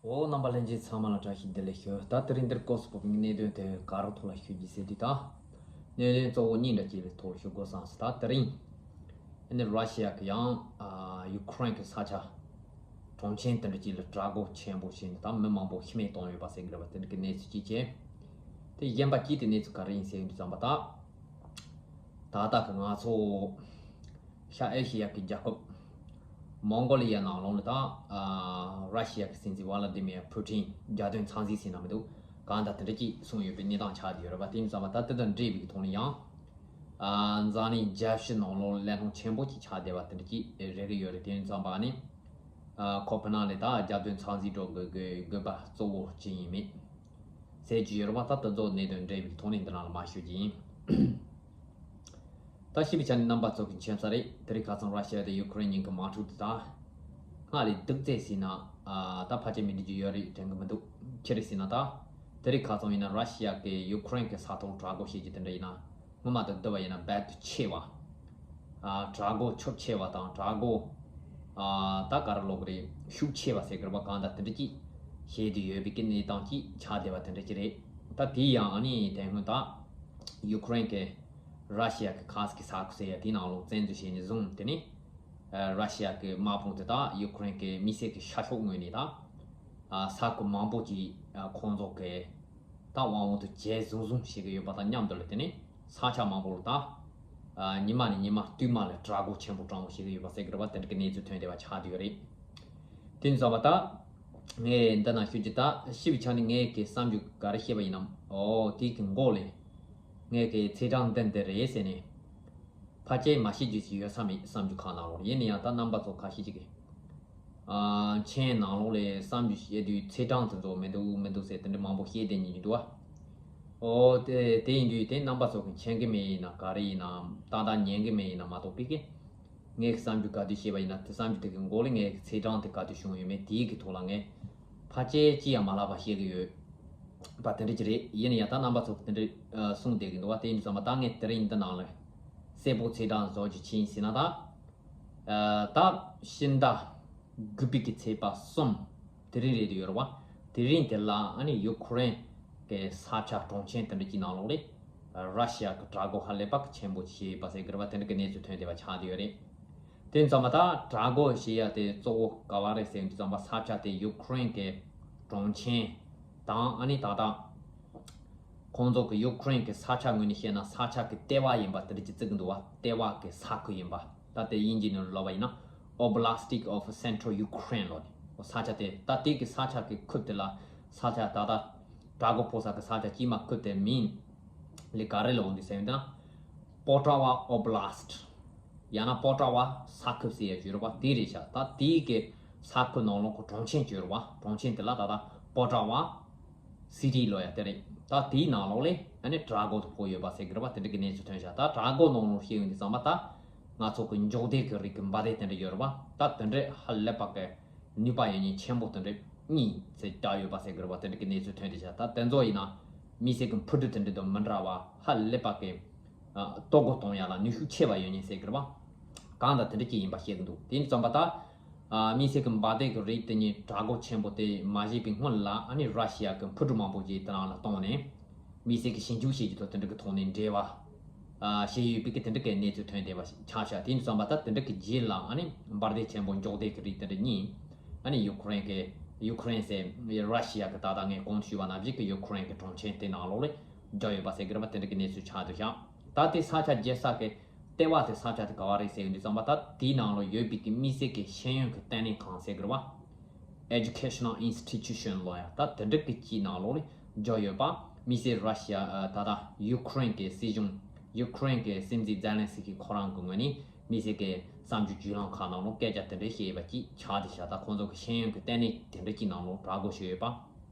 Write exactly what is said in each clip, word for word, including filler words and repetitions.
འོ། རྣམ་པ་ལྷན་རྒྱས་ཚང་མ་ལ་བཀྲ་ཤིས་བདེ་ལེགས་ཞུ། ད་དེ་རིང་འདིར་སྐོར་སུ་བབས་པའི་གནད་དོན་དེ་ག་རུ་ཐོག་ལ་ཞུ་རྒྱུ་ཟེར་དུས། ད་གནད་དོན་གཙོ་བོ་གཉིས་འདྲ་གཅིག་ལ་ཐོག་ཞུ་དགོས་བསམ་སོང་། ད་དེ་རིང་ཨ་ནི་ར་ཤི་ཡ་གི་ཡང་ཨ་ཡུ་ཁུ་རེན་གི་ས་ཆ་གྲོང་ཁྱེར་དེ་འདྲ་གཅིག་ལ་དྲག་རྒོལ་ཆེན་པོ་བྱས་ནས་ད་མི་མང་པོ་ཤི་རྨས་བཏང་ཡོད་པ་ཟེར་གི་རེད་པ། དེ་འདྲ་གི་གནས་ཚུལ་གཅིག་བྱས། དེ་གཞན་པ་གཅིག་དེ་གནས་ཚུལ་ག་རེ་ཡིན་ཟེར་ཡོང་དུས་ཙམ་པ། ད་ད་ལྟ་གི་ང་ཚོ་ཤར་ཨེ་ཤི་ཡ་གི་རྒྱལ་ཁབ་མོང་གོ་ལི་ཡ་ནང་ལོགས་ལ་ད་ཨ་ར་ཤི་ཡ་གི་སྲིད་འཛིན་ཝ་ལ་ཏི་མི་ཡ་ཕུ་ཊིན་རྒྱལ་དོན་ཚང་འཛིན་ཟེར་ན་མི་འདུག། གང་ལྟར་དེ་འདྲ་ཅིག་གསུངས་ཡོད་པའི་གནས་སྟངས་ཆགས་བསྡད་ཡོད་རེད་པ། དེ་ཡིན་ཙམ་པ་ད་དེ་དང་འབྲེལ་བའི་ཐོག་ནས་ཡང་ཨ་འཛམ་གླིང་རྒྱལ་སྤྱི་ནང་ལོགས་ལ་གླེང་སློང་ཆེན་པོ་ཅིག་ཆགས་བསྡད་པ་དེ་འདྲ་ཅིག་རེད་གི་ཡོད་རེད། དེ་ཡིན་ཙམ་པ་ནི་ཨ་ཁོ་ཕི་ནང་ལས་ད་རྒྱལ་དོན་ཚང་འཛིན་འགྲོ་དགོས་དགོས་དགོས་པ་གཙོ་བོ་ཅི་ཡིན་མེད་ཟེར་གྱི་ཡོད་རེད་པ། ད་དེ་ཚོ་གནད་དོན་འབྲེལ་བའི་ཐོག་ནས་འདི་ནང་ལ་མར་ཞུ་རྒྱུ་ཡིན། ད་ཞིབ་པའི་ཆ་ནས་རྣམ་པ་ཚོ་གི་མཁྱེན་གསལ་རེད། དེ་རིང་ཁ་སང་ར་ཤི་ཡ་དང་ཡུ་ཁུ་རེན་གཉིས་ཀྱི་དམག་འཁྲུག་དེ་ད་སྔར་ལས་སྡུག་ཙམ་ཟེར་ན་ཨ་ད་ཕལ་ཆེར་མི་འགྲིག་རྒྱུ་ཡོད་རེད་དྲན་གི་མི་འདུག། ཅི་རེད་ཟེར་ན་ད་དེ་རིང་ཁ་སང་ཡིན་ན་ར་ཤི་ཡ་གིས་ཡུ་ཁུ་རེན་གི་ས་ཐོག་དྲག་རྒོལ་བྱེད་རྒྱུ་དེ་འདྲ་ཡིན་ན། སྔོན་མ་དང་བསྡུར་བ་ཡིན་ན་རྦད་དེ་ཆེ་བ། ཨ་དྲག་རྒོལ་ཁྱབ་ཆེ་བ་དང་དྲག་རྒོལ་ཨ་ད་ག་རེ་ལབ་དགོས་རེད། ཤུགས་ཆེ་བ་ཟེར་དགོས་རེད་པ། གང་ལྟར་དེ་འདྲ་ཅིག་བྱེད་དུ་ཡོད་པའི་གི་གནས་སྟངས་ཅིག་ཆགས་བསྡད་པ་དེ་འདྲ་ཅིག་རེད། ད་དེ་ཡང་ཨ་ནི་དེ་སྔོན་ད་ཡུ་ཁུ་རེན་གྱི་ར་ཤི་ཡ་གི་ཁ་སྐད་ས་ཁུལ་ཟེར་ཡ་དེའི་ནང་ལོགས་བཙན་འཛུལ་བྱས་ནས་བཟུང་དེ་ནས་ཨ་ར་ཤི་ཡ་གི་དམག་དཔུང་དེ་དག་ཡུ་ཁུ་རེན་གྱི་མི་སེར་གྱི་ཤར་ཕྱོགས་ངོས་ནས་ད་ཨ་ས་ཁུལ་མང་པོ་ཅིག་ཨ་ཁོང་ཚོ་གི་ད་དབང་འོག་ཏུ་བྱས་བཟུང་བཟུང་བྱེད་ཀྱི་ཡོད་པ་དང་མཉམ་དུ་ལ། དེ་ནས་ས་ཆ་མང་པོ་ལ་ད་ཨ་ཉི་མ་ནས་ཉི་མ་བསྟུད་མར་ལ་དྲག་རྒོལ་ཆེན་པོ་དྲག་པོ་བྱེད་ཀྱི་ཡོད་པ་ཟེར་གྱི་རེད་པ། དེ་འདྲ་གི་གནས་ཚུལ་ཐོན་བསྡད་པ་ཆགས་བསྡད་ཡོད་རེད། དེ་ཡིན་ཙང་བ་ད་ངས་འདི་ན་ཞུ་རྒྱུ་ད་ཞིབ་པའི་ཆ་ནས་ངས་ཀྱི་བསམ་རྒྱུ་ག་རེ་བཤད་པ་ཡིན་ནམ། ཨོ་དེ་གི་མགོ་ལས་ངས་ཀྱི་ཚེས་གྲངས་འདི་འདི་རེད་ཟེར་ནས་ཕལ་ཆེར་མ་བཤད་རྒྱུ་ཞིག་ཡོད་ས་མེད། བསམ་རྒྱུ་ཁག་ནང་ལོགས་ཡིན་ན་ཡང་ད་རྣམ་པ་ཚོ་ཁ་ཤས་ཅིག་གིས་ཨ་མཆན་ནང་ལོགས་ལས་བསམ་རྒྱུ་བཤད་དུས་ཚེས་གྲངས་དེ་ཚོ་མི་འདུག་མི་འདུག་ཟེར་དེ་འདྲ་མང་པོ་བཤད་བསྡད་མཁན་ཅིག་འདུག་བ། ཨོ་དེ་དེ་ཡིན་དུས་དེ་རྣམ་པ་ཚོ་གི་མཁྱེན་གི་མེད་ཡིན་ན་ག་རེ་ཡིན་ན་ཏག་ཏག་ཉན་གི་མེད་ཡིན་ན་མ་གཏོགས་པའི་གི་ངས་བསམ་རྒྱུ་ག་དུས་བཤད་པ་ཡིན་ན་དེ་བསམ་རྒྱུ་དེ་གི་མགོ་ལས་ངས་ཚེས་གྲངས་དེ་ག་དུས་བྱུང་ཡོད་མེད་དེའི་གི་ཐོག་ལ་ངས་ཕལ་ཆེར་ཅི་ཡང་མ་ལབ་པ་བཤད་གི་ཡོད་པ་དེ་འདྲ་ཅིག་རེད། ཡིན་ན་ཡང་ད་རྣམ་པ་ཚོ་གི་དེ་འདྲ་ཨ་གསུངས་བསྡད་གི་འདུག་བ། དེ་ཡིན་དུས་ཙམ་པ་ད་ངས་དེ་རིང་འདི་ནང་ལ་གསལ་པོ་ཚེས་གྲངས་བཟོ་རྒྱུ་ཅི་ཡིན་ཟེར་ན་ད། ཨ་ད་ཕྱི་ཟླ་དགུ་པའི་གི་ཚེས་པ་གསུམ་དེ་རིང་རེད་དུ་ཡོད་རེད་བ། དེ་རིང་དེ་ལ་ཨ་ནི་ཡུ་ཁུ་རེན་གི་ས་ཆ་གྲོང་ཁྱེར་དེ་འདྲ་གྱི་ནང་ལོགས་ལས་ར་ཤི་ཡ་གི་དྲག་རྒོལ་ཧ་ལས་པ་གི་ཆེན་པོ་བྱས་ཡོད་པ་ཟེར་གི་རེད་བ། དེ་འདྲ་གི་གནས་ཚུལ་ཐོན་བསྡད་པ་ཆགས་བསྡད་ཡོད་རེད། དེ་ཙམ་པ་ད་དྲག་རྒོལ་བྱེད་ཡ་དེ་གཙོ་བོ་ག་བ་རེད་ཟེར་དུས་ཙམ་པ་ས་ཆ་དེ་ཡུ་ཁུ་རེན་གི་གྲོང་ཁྱེར་དང་ཨ་ནི་ད་ལྟ་ཁོང་ཚོ་གི་ཡུ་ཁུ་རེན་གི་ས་ཆ་ངོས་ནས་བཤད་ན་ས་ཆ་གི་ལྟེ་བ་ཡིན་པ་དེ་འདྲ་ཅིག་བརྩི་གི་འདུག་བ། ལྟེ་བ་གི་ས་ཁུལ་ཡིན་པ། ད་དེ་དབྱིན་ཇི་ནང་ལབ་པ་ཡིན་ན་Oblastic of Central Ukraine ལོ། ས་ཆ་དེ་ད་དེ་གི་ས་ཆ་གི་ཁུལ་དེ་ལ་ས་ཆ་ད་ལྟ་དྲག་རྒོལ་ཕོག་ས་གི་ས་ཆ་དཀྱིལ་མ་ཁུལ་དེ་མིང་ལ་ག་རེ་ལབ་འདུག་ཟེར་ཡོང་དུས་ན་Poltava Oblast ཡང་ན་Poltava ས་ཁུལ་ཟེར་ཡ་ཡོད་རེད་བ། དེ་རེད་ཤག། ད་དེ་གི་ས་ཁུལ་ནང་ལོགས་གི་གྲོང་ཁྱེར་ཅིག་ཡོད་རེད་བ། གྲོང་ཁྱེར་དེ་ལ་ད་ལྟ་Poltava City ལབ་ཡ་དེ་རེད། ད་དེའི་ནང་ལོགས་ལས་ཨ་ནི་དྲག་རྒོལ་དེ་ཕོག་ཡོད་པ་ཟེར་གི་རེད་བ། དེ་འདྲ་གི་གནས་ཚུལ་ཐོན་ཤག། ད་དྲག་རྒོལ་ནང་ལོགས་བཤད་ཡོང་དུས་ཙམ་པ་ད་ང་ཚོ་གི་འཇོག་སྟེགས་གི་རིགས་གི་འབར་མདེལ་དེ་འདྲ་ཡོད་རེད་བ། ད་དེ་འདྲ་ཧ་ལས་པ་གི་ནུས་པ་ཡོད་མཁན་ཆེན་པོ་དེ་འདྲ་གཉིས་ཙམ་བཏང་ཡོད་པ་ཟེར་གི་རེད་བ། དེ་འདྲ་གི་གནས་ཚུལ་ཐོན་བསྡད་ཤག། ད་དེ་ཚོ་ཡིན་ན་མི་སེར་གི་འཕུར་གྲུ་དེ་འདྲ་དང་མི་འདྲ་བ་ཧ་ལས་པ་གི་ཨ་གཏོར་རྒོལ་གཏོང་ཡ་ལ་ནུས་ཤུགས་ཆེ་བ་ཡོད་མཁན་ཟེར་གི་རེད་བ། གང་ལྟར་དེ་འདྲ་ཅིག་ཡིན་པ་བཤད་གི་འདུག། དེ་ཡིན་དུས་ཙམ་པ་ད་ཨ་དམིགས་བསལ་གྱི་འབར་མདེལ་གྱི་རིགས་དེ་གཉིས་དྲག་རྒོལ་ཆེན་པོ་དེ་མ་བྱས་པའི་སྔོན་ལ་ཨ་ནི་ར་ཤི་ཡ་གི་འཕུར་གྲུ་མང་པོ་ཅིག་དེ་རང་ལ་བཏང་ནས་དམིགས་བསལ་གྱི་ཞིབ་འཇུག་བྱེད་རྒྱུ་དང་དེ་འདྲ་གི་ཐོག་ནས་འབྲེལ་བ་ཨ་བྱས་ཡོད་པའི་གི་དེ་འདྲ་གི་གནས་ཚུལ་ཐོན་བསྡད་པ་ཆགས་ཤག། དེ་ཡིན་དུས་ཙམ་པ་ད་དེ་འདྲ་གི་རྗེས་ལ་ཨ་ནི་འབར་མདེལ་ཆེན་པོ་འཇོག་སྟེགས་ཀྱི་རིགས་དེ་འདྲ་གཉིས་ཨ་ནི་ཡུ་ཁུ་རེན་གི་ཡུ་ཁུ་རེན་ཟེར་ར་ཤི་ཡ་གི་ད་ལྟ་ངས་གོང་དུ་ཞུས་པ་ནང་བཞིན་གི་ཡུ་ཁུ་རེན་གི་གྲོང་ཁྱེར་དེ་ནང་ལོགས་ལ་འཇོག་ཡོད་པ་ཟེར་གི་རེད་པ། དེ་འདྲ་གི་གནས་ཚུལ་ཆགས་འདུག་ཤག། ད་དེ་ས་ཆ་བརྗེ་ས་གི་ལྟེ་བ་དེ་ས་ཆ་དེ་ག་བ་རེད་ཟེར་ཡོང་དུས་ཙམ་པ་ད་དེའི་ནང་ལོགས་ཡོད་པའི་གི་དམིགས་བསལ་གི་ཤེས་ཡོན་གི་ལྟེ་གནས་ཁང་ཟེར་གི་རེད་བ། Educational Institution ལབ་ཡ་ད་དེ་འདྲ་གི་ཅིག་ནང་ལོགས་ལ་འཇོག་ཡོད་པ། དམིགས་བསལ་ར་ཤི་ཡ་ཨ་ད་ལྟ་ཡུ་ཁུ་རེན་གི་སྲིད་གཞུང་ཡུ་ཁུ་རེན་གི་སྲིད་འཛིན་ཛེ་ལན་སི་ཀི་ཁོ་རང་གི་ངོས་ནས་དམིགས་བསལ་གི་གསར་འགྱུར་བརྒྱུད་ལམ་ཁག་ནང་ལོགས་སྐད་ཆ་དེ་འདྲ་བཤད་ཡོད་པ་ཅིག་ཆགས་བསྡད་ཤག། ད་ཁོང་ཚོ་གི་ཤེས་ཡོན་གི་ལྟེ་གནས་དེ་འདྲ་ཅིག་ནང་ལོགས་དྲག་རྒོལ་བྱས་ཡོད་པ།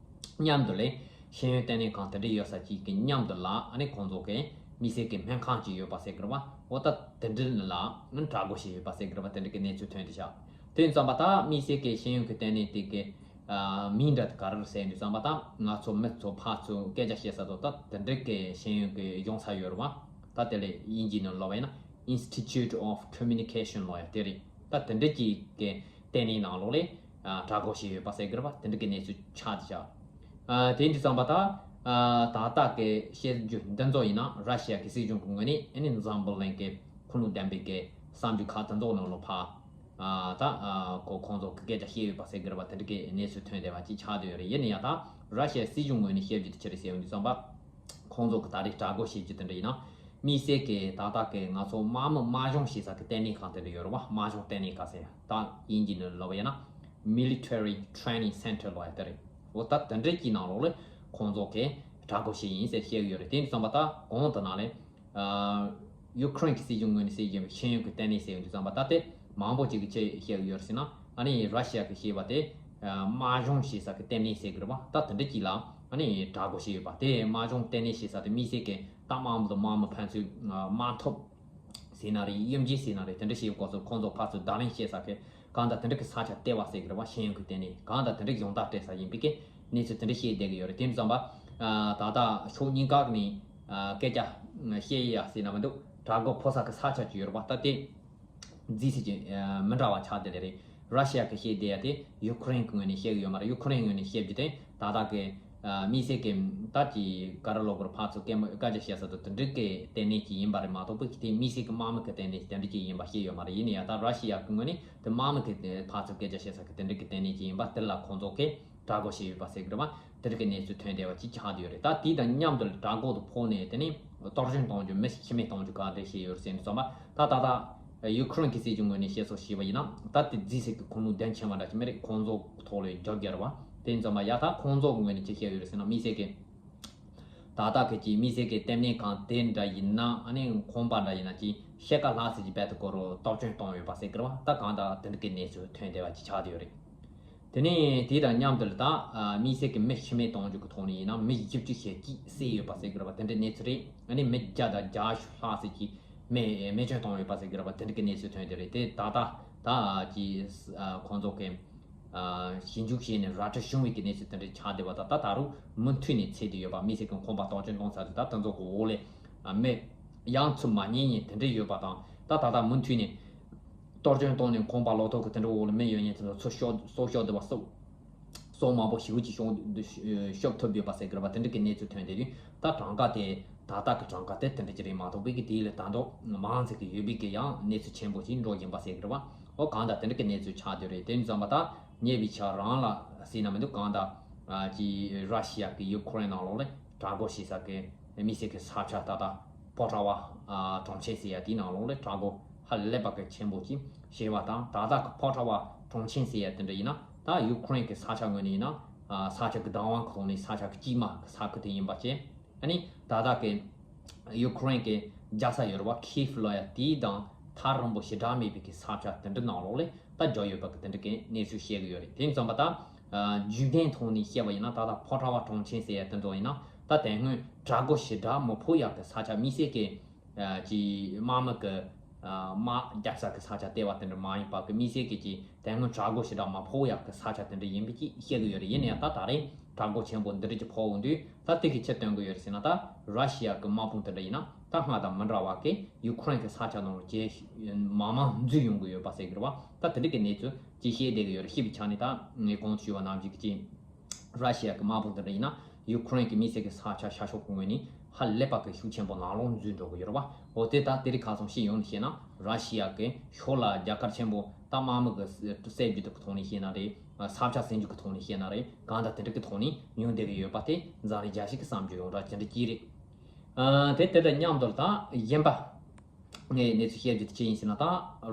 མཉམ་དུ་ལས་ཤེས་ཡོན་ལྟེ་གནས་ཁང་དེ་འདྲ་ཡོད་ས་ཅིག་གི་མཉམ་དུ་ལ་ཨ་ནི་ཁོང་ཚོ་གི་དམིགས་བསལ་གྱི་སྨན་ཁང་ཅིག་ཡོད་པ་ཟེར་གི་རེད་བ། འོ་ད་དེ་འདྲ་ལ་ཨ་ནི་དྲག་རྒོལ་བྱས་ཡོད་པ་ཟེར་གི་རེད་བ། དེ་འདྲ་གི་གནས་ཚུལ་ཐོན་བསྡད་ཤག། དེ་ཡིན་དུས་ཙམ་པ་ད་དམིགས་བསལ་གྱི་ཤེས་ཡོན་གྱི་ལྟེ་གནས་དེ་གི་ཨ་མིང་འདྲ་དེ་ག་རེ་རེད་ཟེར་དུས་ཙམ་པ་ད་ང་ཚོ་མི་ཚོ་ཕར་ཚུར་སྐད་ཆ་བཤད་ས་ཚོ་ད་དེ་འདྲ་གི་ཤེས་ཡོན་གྱི་སྦྱོང་ས་ཡོད་རེད་བ། ད་དེ་ལས་དབྱིན་ཇིའི་ནང་ལབ་པ་ཡིན་ན་Institute of Communication ལབ་ཡ་དེ་རེད། ད་དེ་འདྲ་ཅིག་གི་ལྟེ་གནས་ནང་ལོགས་ལས་ ཨ་དྲག་རྒོལ་བྱས་ཡོད་པ་ཟེར་གི་རེད་པ། དེ་འདྲ་གི་གནས་ཚུལ་ཆགས་བསྡད་བཞག་ཨ་དེ་འདྲ་ཙམ་པ་ད་ཨ་ད་ལྟ་གི་བཤད་རྒྱུ་འདི་ཚོ་ཡིན་ན་ར་ཤི་ཡ་གི་སྲིད་གཞུང་གི་ངོས་ནས་ཨ་ནི་འཛམ་བུ་གླིང་གི་ཁུངས་ལུང་ལྡན་པའི་གི་གསར་འགྱུར་ཁག་དེ་ཚོ་ནང་ལ་ཕར་ཨ་ད་ཨ་ཁོ་ཁོང་ཚོ་གི་སྐད་ཆ་བཤད་ཡོད་པ་ཟེར་གི་རེད་པ། དེ་འདྲ་གི་གནས་ཚུལ་ཐོན་བསྡད་པ་ཅིག་ཆགས་བསྡད་ཡོད་རེད། ཡིན་ན་ཡང་ད་ར་ཤི་ཡ་སྲིད་གཞུང་ངོས་ནས་བཤད་རྒྱུ་དེ་ཅི་རེད་ཟེར་ཡོང་དུས་ཙམ་པ། ཁོང་ཚོ་གི་ད་རེས་དྲག་རྒོལ་བྱེད་རྒྱུ་དེ་འདྲ་ཡིན་ན། དམིགས་བསལ་གྱི་ད་ལྟ་གི་ང་ཚོ་དམག་མི་དམག་སྦྱོང་བྱེད་ས་གི་ལྟེ་གནས་ཁང་དེ་འདྲ་ཡོད་རེད་བ། དམག་སྦྱོང་ལྟེ་གནས་ཁང་ཟེར་ཡ་ད་དབྱིན་ཇི་ནས་ལབ་པ་ཡིན་ན། Military Training Center ལབ་ཡ་དེ་རེད། འོ་ད་དེ་འདྲ་གྱི་ནང་ལོགས་ལ་ཁོང་ཚོ་གི་དྲག་རྒོལ་བྱེད་ཡིན་ཟེར་བཤད་གི་ཡོད་རེད། དེ་ཡིན་དུས་ཙམ་པ་ད་གོང་དུ་ནང་ལ་ཨ་ཡུ་ཁུ་རེན་གྱི་སྲིད་གཞུང་ངོས་ནས་ཟེར་གྱི་ཤེས་ཡོན་གྱི་ལྟེ་གནས་ཟེར་ཡོང་དུས་ཙམ་པ་ད་དེ་མང་པོ་ཅིག་གིས་ཅི་བཤད་གི་ཡོད་རེད་ཟེར་ན། ཨ་ནི་ར་ཤི་ཡ་གི་བཤད་པ་དེ་ཨ་དམག་སྦྱོང་བྱེད་ས་གི་ལྟེ་གནས་ཟེར་གི་རེད་བ། ད་དེ་འདྲ་ཅིག་ལ་ཨ་ནི་དྲག་རྒོལ་བྱས་ཡོད་པ། དེ་དམག་སྦྱོང་ལྟེ་གནས་བྱེད་ས་དེ་དམིགས་བསལ་གྱི་ད་དམག་མི་དང་དམག་མི་ཕན་ཚུན་ཨ་དམག་འཐབ་ཟེར་ན་རེད། གཡུལ་འགྱེད་ཟེར་ན་རེད། དེ་འདྲ་བྱེད་སྐབས་སུ་ཁོང་ཚོ་ཕར་ཚུར་བརྡ་ལན་བཤད་ས་གི་གང་ལྟར་དེ་འདྲ་གི་ས་ཆ་ལྟེ་བ་ཟེར་གི་རེད་བ། ཤེས་ཡོན་གྱི་ལྟེ་གནས་གང་ལྟར་དེ་འདྲ་གི་ཡོངས་བསྒྲགས་སྤྲད་ས་ཡིན་པའི་གི་གནས་ཚུལ་དེ་འདྲ་བཤད་བསྡད་གི་ཡོད་རེད། དེ་ཙམ་པ་ཨ་ད་ལྟ་ཕྱོགས་གཉིས་ཀ་ནས་ཨ་སྐད་ཆ་བཤད་ཡ་ཟེར་ན་མི་འདུག་དྲག་རྒོལ་ཕོག་ས་གི་ས་ཆ་ཅིག་ཡོད་རེད་བ། ད་དེ་རྫིས་སུ་ཅིག་ཨ་མི་འདྲ་བ་ཆགས་བསྡད་ལེ་རེད། ར་ཤི་ཡ་གི་བཤད་བསྡད་ཡ་དེ་ཡུ་ཁུ་རེན་གི་ངོས་ནས་བཤད་གི་ཡོད་མ་རེད། ཡུ་ཁུ་རེན་ངོས་ནས་བཤད་རྒྱུ་དེ་ད་ལྟ་གི་ཨ་དམིགས་བསལ་གི་ད་ཀྱི་ག་རེ་ལབ་དགོས་རེད། ཕར་ཚུར་སྐད་མ་སྐད་ཆ་བཤད་ས་དང་དེ་འདྲ་གི་ལྟེ་གནས་ཅིག་ཡིན་པ་རེད་མ་གཏོགས་པ་དེ་དམིགས་བསལ་གི་དམག་མི་གི་ལྟེ་གནས་དེ་འདྲ་ཅིག་ཡིན་པ་བཤད་ཡོད་མ་རེད། ཡིན་ན་ཡང་ད་ར་ཤི་ཡ་གི་ངོས་ནས་དེ་དམག་མི་གི་ཕར་ཚུར་སྐད་ཆ་བཤད་ས་གི་དེ་འདྲ་གི་ལྟེ་གནས་ཅིག་ཡིན་པ་དེ་ལ་ཁོང་ཚོ་གིས་དྲག་རྒོལ་བྱས་ཡོད་པ་ཟེར་གི་རེད་བ། དེ་འདྲ་གི་གནས་ཚུལ་ཐོན་བསྡད་པ་ཅིག་ཆགས་བསྡད་ཡོད་རེད། ད་དེ་དང་མཉམ་དུ་དྲག་རྒོལ་དུ་ཕོག་ནས་དེ་ནས་གཏོར་སྐྱོན་གཏོང་རྒྱུ་མི་ཤི་རྨས་གཏོང་རྒྱུ་ག་འདྲ་བྱས་ཡོད་རེད་ཟེར་ནས་བསམ་པ། ད་ད་ལྟ་ཡུ་ཁུ་རེན་གྱི་སྲིད་གཞུང་ངོས་ནས་བཤད་སྲོལ་ཞིག་ཡིན་ན། ད་དེ་རྫིས་སུ་ཁུངས་ལུང་ལྡན་ཆེ་བ་འདྲ་ཅིག་མི་རེད། ཁོང་ཚོ་ཐོག་ལ་རྒྱབ་རྒྱབ་རེད་བ། དེ་ཡིན་ཙམ་པ་ཡ་ད་ཁོང་ཚོ་ངོས་ནས་ཅི་བཤད་ཡོད་རེད་ཟེར་ན། དམིགས་བསལ་གྱི་ད་ལྟ་གི་ཅིག་དམིགས་བསལ་གྱི་ལྟེ་གནས་ཁང་དེ་འདྲ་ཡིན་ན། ཨ་ནི་ཁང་པ་འདྲ་ཡིན་ན་ཅིག་ཕྱེད་ཀ་ལྷག་ཙམ་ཅིག་རྦད་དེ་སྐོར་རུ་གཏོར་སྐྱོན་བཏང་ཡོད་པ་ཟེར་གི་རེད་བ། ད་གང་ལྟར་དེ་འདྲ་གི་གནས་ཚུལ་ཐོན་བསྡད་པ་ཅིག་ཆགས་བསྡད་ཡོད་རེད། དེ་ནས་དེ་དང་མཉམ་དུ་ལ་ད་ཨ་དམིགས་བསལ་གྱི་མི་ཤི་རྨས་གཏོང་རྒྱུ་གི་ཐོག་ནས་ཡིན་ན་མི་བཞི་བཅུ་ཞེ་གཅིག་བསད་ཡོད་པ་ཟེར་གི་རེད་བ། དེ་འདྲའི་གནས་ཚུལ་རེད། ཨ་ནི་མི་བརྒྱ་དང་བརྒྱད་ཅུ་ལྷག་ཙམ་ཅིག་རྨས་རྨས་སྐྱོན་བཏང་ཡོད་པ་ཟེར་གི་རེད་བ། དེ་འདྲ་གི་གནས་ཚུལ་ཐོན་བསྡད་རེད། དེ་ད་ལྟ་ད་ཀྱི་ཨ་ཁོང་ཚོ་གི་ཨ་ཞིབ་འཇུག་བྱས་ནས་ར་སྤྲོད་བྱུང་བའི་གི་གནས་ཚུལ་དེ་འདྲ་ཆགས་བསྡད་པ་དང་། ད་ད་རུང་མུ་མཐུད་ནས་འཚོལ་བསྡད་ཡོད་པ། དམིགས་བསལ་གྱི་ཁང་པ་གཏོར་སྐྱོན་བཏང་ཚར་དུས་ད་དེ་ཚོ་གི་འོག་ལ་ཨ་མི་ཡང་ཚུར་མ་རྙེད་མཁན་དེ་འདྲ་ཡོད་པ་དང་། ད་ད་ལྟ་མུ་མཐུད་ནས་གཏོར་སྐྱོན་བཏང་ནས་ཁང་པ་ལོག་ཐུབ་ཀྱི་དེ་འདྲ་འོག་ལ་མི་ཡོད་མཁན་དེ་ཚོ་ཚུར་ཤོག་སྲོག་སྐྱོབ་ཐུབ་པ་སོགས་སྲོག་མང་པོ་ཞེ་པོ་ཅིག་ཤོག་ཤོབ་ཐུབ་ཡོད་པ་ཟེར་གི་རེད་པ། དེ་འདྲ་གི་གནས་ཚུལ་ཐོན་བསྡད་དུས་ད་གྲངས་ཀ་དེ་ད་ལྟ་གི་གྲངས་ཀ་དེ་དེ་འདྲ་ཅིག་རེད་མ་གཏོགས་པའི་གི་དེ་ལས་ད་དུང་མང་ཙམ་གི་ཡོད་པའི་གི་ཡང་གནས་ཚུལ་ཆེན་པོ་ཅིག་འགྲོ་བཞིན་པ་ཟེར་གི་རེད་པ། ཨོ་གང་ལྟར་དེ་འདྲ་གི་གནས་ཚུལ་ཆགས་བསྡད་རེད། དེ་ཡིན་ཙམ་པ་ད་ཉེ་བའི་ཆར་རང་ལ་ཟེར་ན་མི་འདུག་གང་ལྟར་ཨ་ཅིག་ར་ཤི་ཡ་གི་ཡུ་ཁུ་རེན་ནང་ལོགས་ལ་དྲག་རྒོལ་བྱེད་ས་གི་དམིགས་བསལ་གྱི་ས་ཆ་ད་ལྟ་ཕོ་ཁྲ་བ་ཨ་གྲོང་ཁྱེར་ཟེར་ཡ་དེའི་ནང་ལོགས་ལ་དྲག་རྒོལ་ཧ་ལས་པ་གི་ཆེན་པོ་ཅིག་བྱས་པ་དང་། ད་ལྟ་གི་ཕོ་ཁྲ་བ་གྲོང་ཁྱེར་ཟེར་ཡ་དེ་འདྲ་ཡིན་ན། ད་ཡུ་ཁུ་རེན་གི་ས་ཆ་ངོས་ནས་ཡིན་ན་ཨ་ས་ཆ་གི་བདག་དབང་གི་ཐོག་ནས་ས་ཆ་གི་དཀྱིལ་མ་གི་ས་ཁུལ་དེ་ཡིན་པ་བཅས། ཨ་ནི་ད་ལྟ་གི་ཡུ་ཁུ་རེན་གི་རྒྱལ་ས་ཡོད་རེད་པ། ཁིའེབ་ལབ་ཡ་དེའི་དང་ཐག་རིང་པོ་ཞེ་དྲག་མེད་པའི་གི་ས་ཆ་དེ་འདྲ་ནང་ལོགས་ལ་ད་འབྱོར་ཡོད་པ་གི་དེ་འདྲ་གི་གནས་ཚུལ་བཤད་གི་ཡོད་རེད། དེ་ཡིན་ཙམ་པ་ད་ཨ་རྒྱུན་ལྡན་ཐོག་ནས་བཤད་པ་ཡིན་ན། ད་ལྟ་ཕོ་ཁྲ་བ་གྲོང་ཁྱེར་ཟེར་ཡ་དེ་ཚོ་ཡིན་ན། ད་དེ་སྔོན་དྲག་རྒོལ་ཞེ་དྲག་མི་ཕོག་ཡག་གི་ས་ཆ། དམིགས་བསལ་གྱི་ཨ་ཅིག་དམག་མི་གི་ཨ་དམག་རྒྱག་ས་གི་ས་ཆ་ལྟེ་བ་དེ་འདྲ་མ་ཡིན་པ་གི། དམིགས་བསལ་གྱི་ཅིག་དེ་སྔོན་དྲག་རྒོལ་ཞེ་དྲག་མ་ཕོག་ཡག་གི་ས་ཆ་དེ་འདྲ་ཡིན་པའི་ཅིག་བཤད་གི་ཡོད་རེད། ཡིན་ན་ཡང་ད་ད་རེས་དྲག་རྒོལ་ཆེན་པོ་འདི་འདྲ་ཅིག་ཕོག་འོང་དུས་ད་དེ་གི་ཆེད་སྟོན་གི་ཡོད་རེད་ཟེར་ན། ད་ར་ཤི་ཡ་གི་དམག་དཔུང་དེ་འདྲ་ཡིན་ན་ད་སྔར་དང་མི་འདྲ་བ་གི་ཡུ་ཁུ་རེན་གི་ས་ཆ་ནང་ལ་ཇེ་མང་མང་འཛུལ་ཡོང་གི་ཡོད་པ་ཟེར་གི་རེད་པ། ད་དེ་འདྲ་གི་གནས་ཚུལ་ཅིག་བཤད་བསྡད་གི་ཡོད་རེད། ཤེས་པའི་ཆ་ནས་ད་ངས་གོང་དུ་ཞུས་པ་ནང་བཞིན་གི་ཅིག་ར་ཤི་ཡ་གི་དམག་དཔུང་དེ་འདྲ་ཡིན་ན་ཡུ་ཁུ་རེན་གི་དམིགས་བསལ་གི་ས་ཆ་ཤར་ཕྱོགས་གི་ངོས་ནས་ཧ་ལས་པ་གི་ཤུགས་ཆེན་པོ་ནང་ལོགས་འཛུལ་འགྲོ་གི་ཡོད་རེད་པ། འོ་དེ་ད་དེ་རིང་ཁ་སང་ཤེས་ཡོང་ནས་བཤད་ན། ར་ཤི་ཡ་གི་ཕྱོགས་ལ་རྒྱལ་ཁ་ཆེན་པོ་ད་དམག་མི་གི་བསད་རྒྱུ་དེ་གི་ཐོག་ནས་བཤད་ན་རེད། ས་ཆ་ཟིན་རྒྱུ་གི་ཐོག་ནས་བཤད་ན་རེད། གང་ལྟར་དེ་འདྲ་གི་ཐོག་ནས་ཡོང་བསྡད་གི་ཡོད་པ་དེ་འཛམ་གླིང་རྒྱལ་སྤྱི་གི་བསམ་རྒྱུ་ཡོངས་གྲགས་ཅི་འདྲ་ཅིག་རེད། ཨ་དེ་དེ་དང་མཉམ་དུ་ད་གཞན་པ་ངས་གནས་ཚུལ་བཤད་རྒྱུ་དེ་ཅི་ཡིན་ཟེར་ན། ད་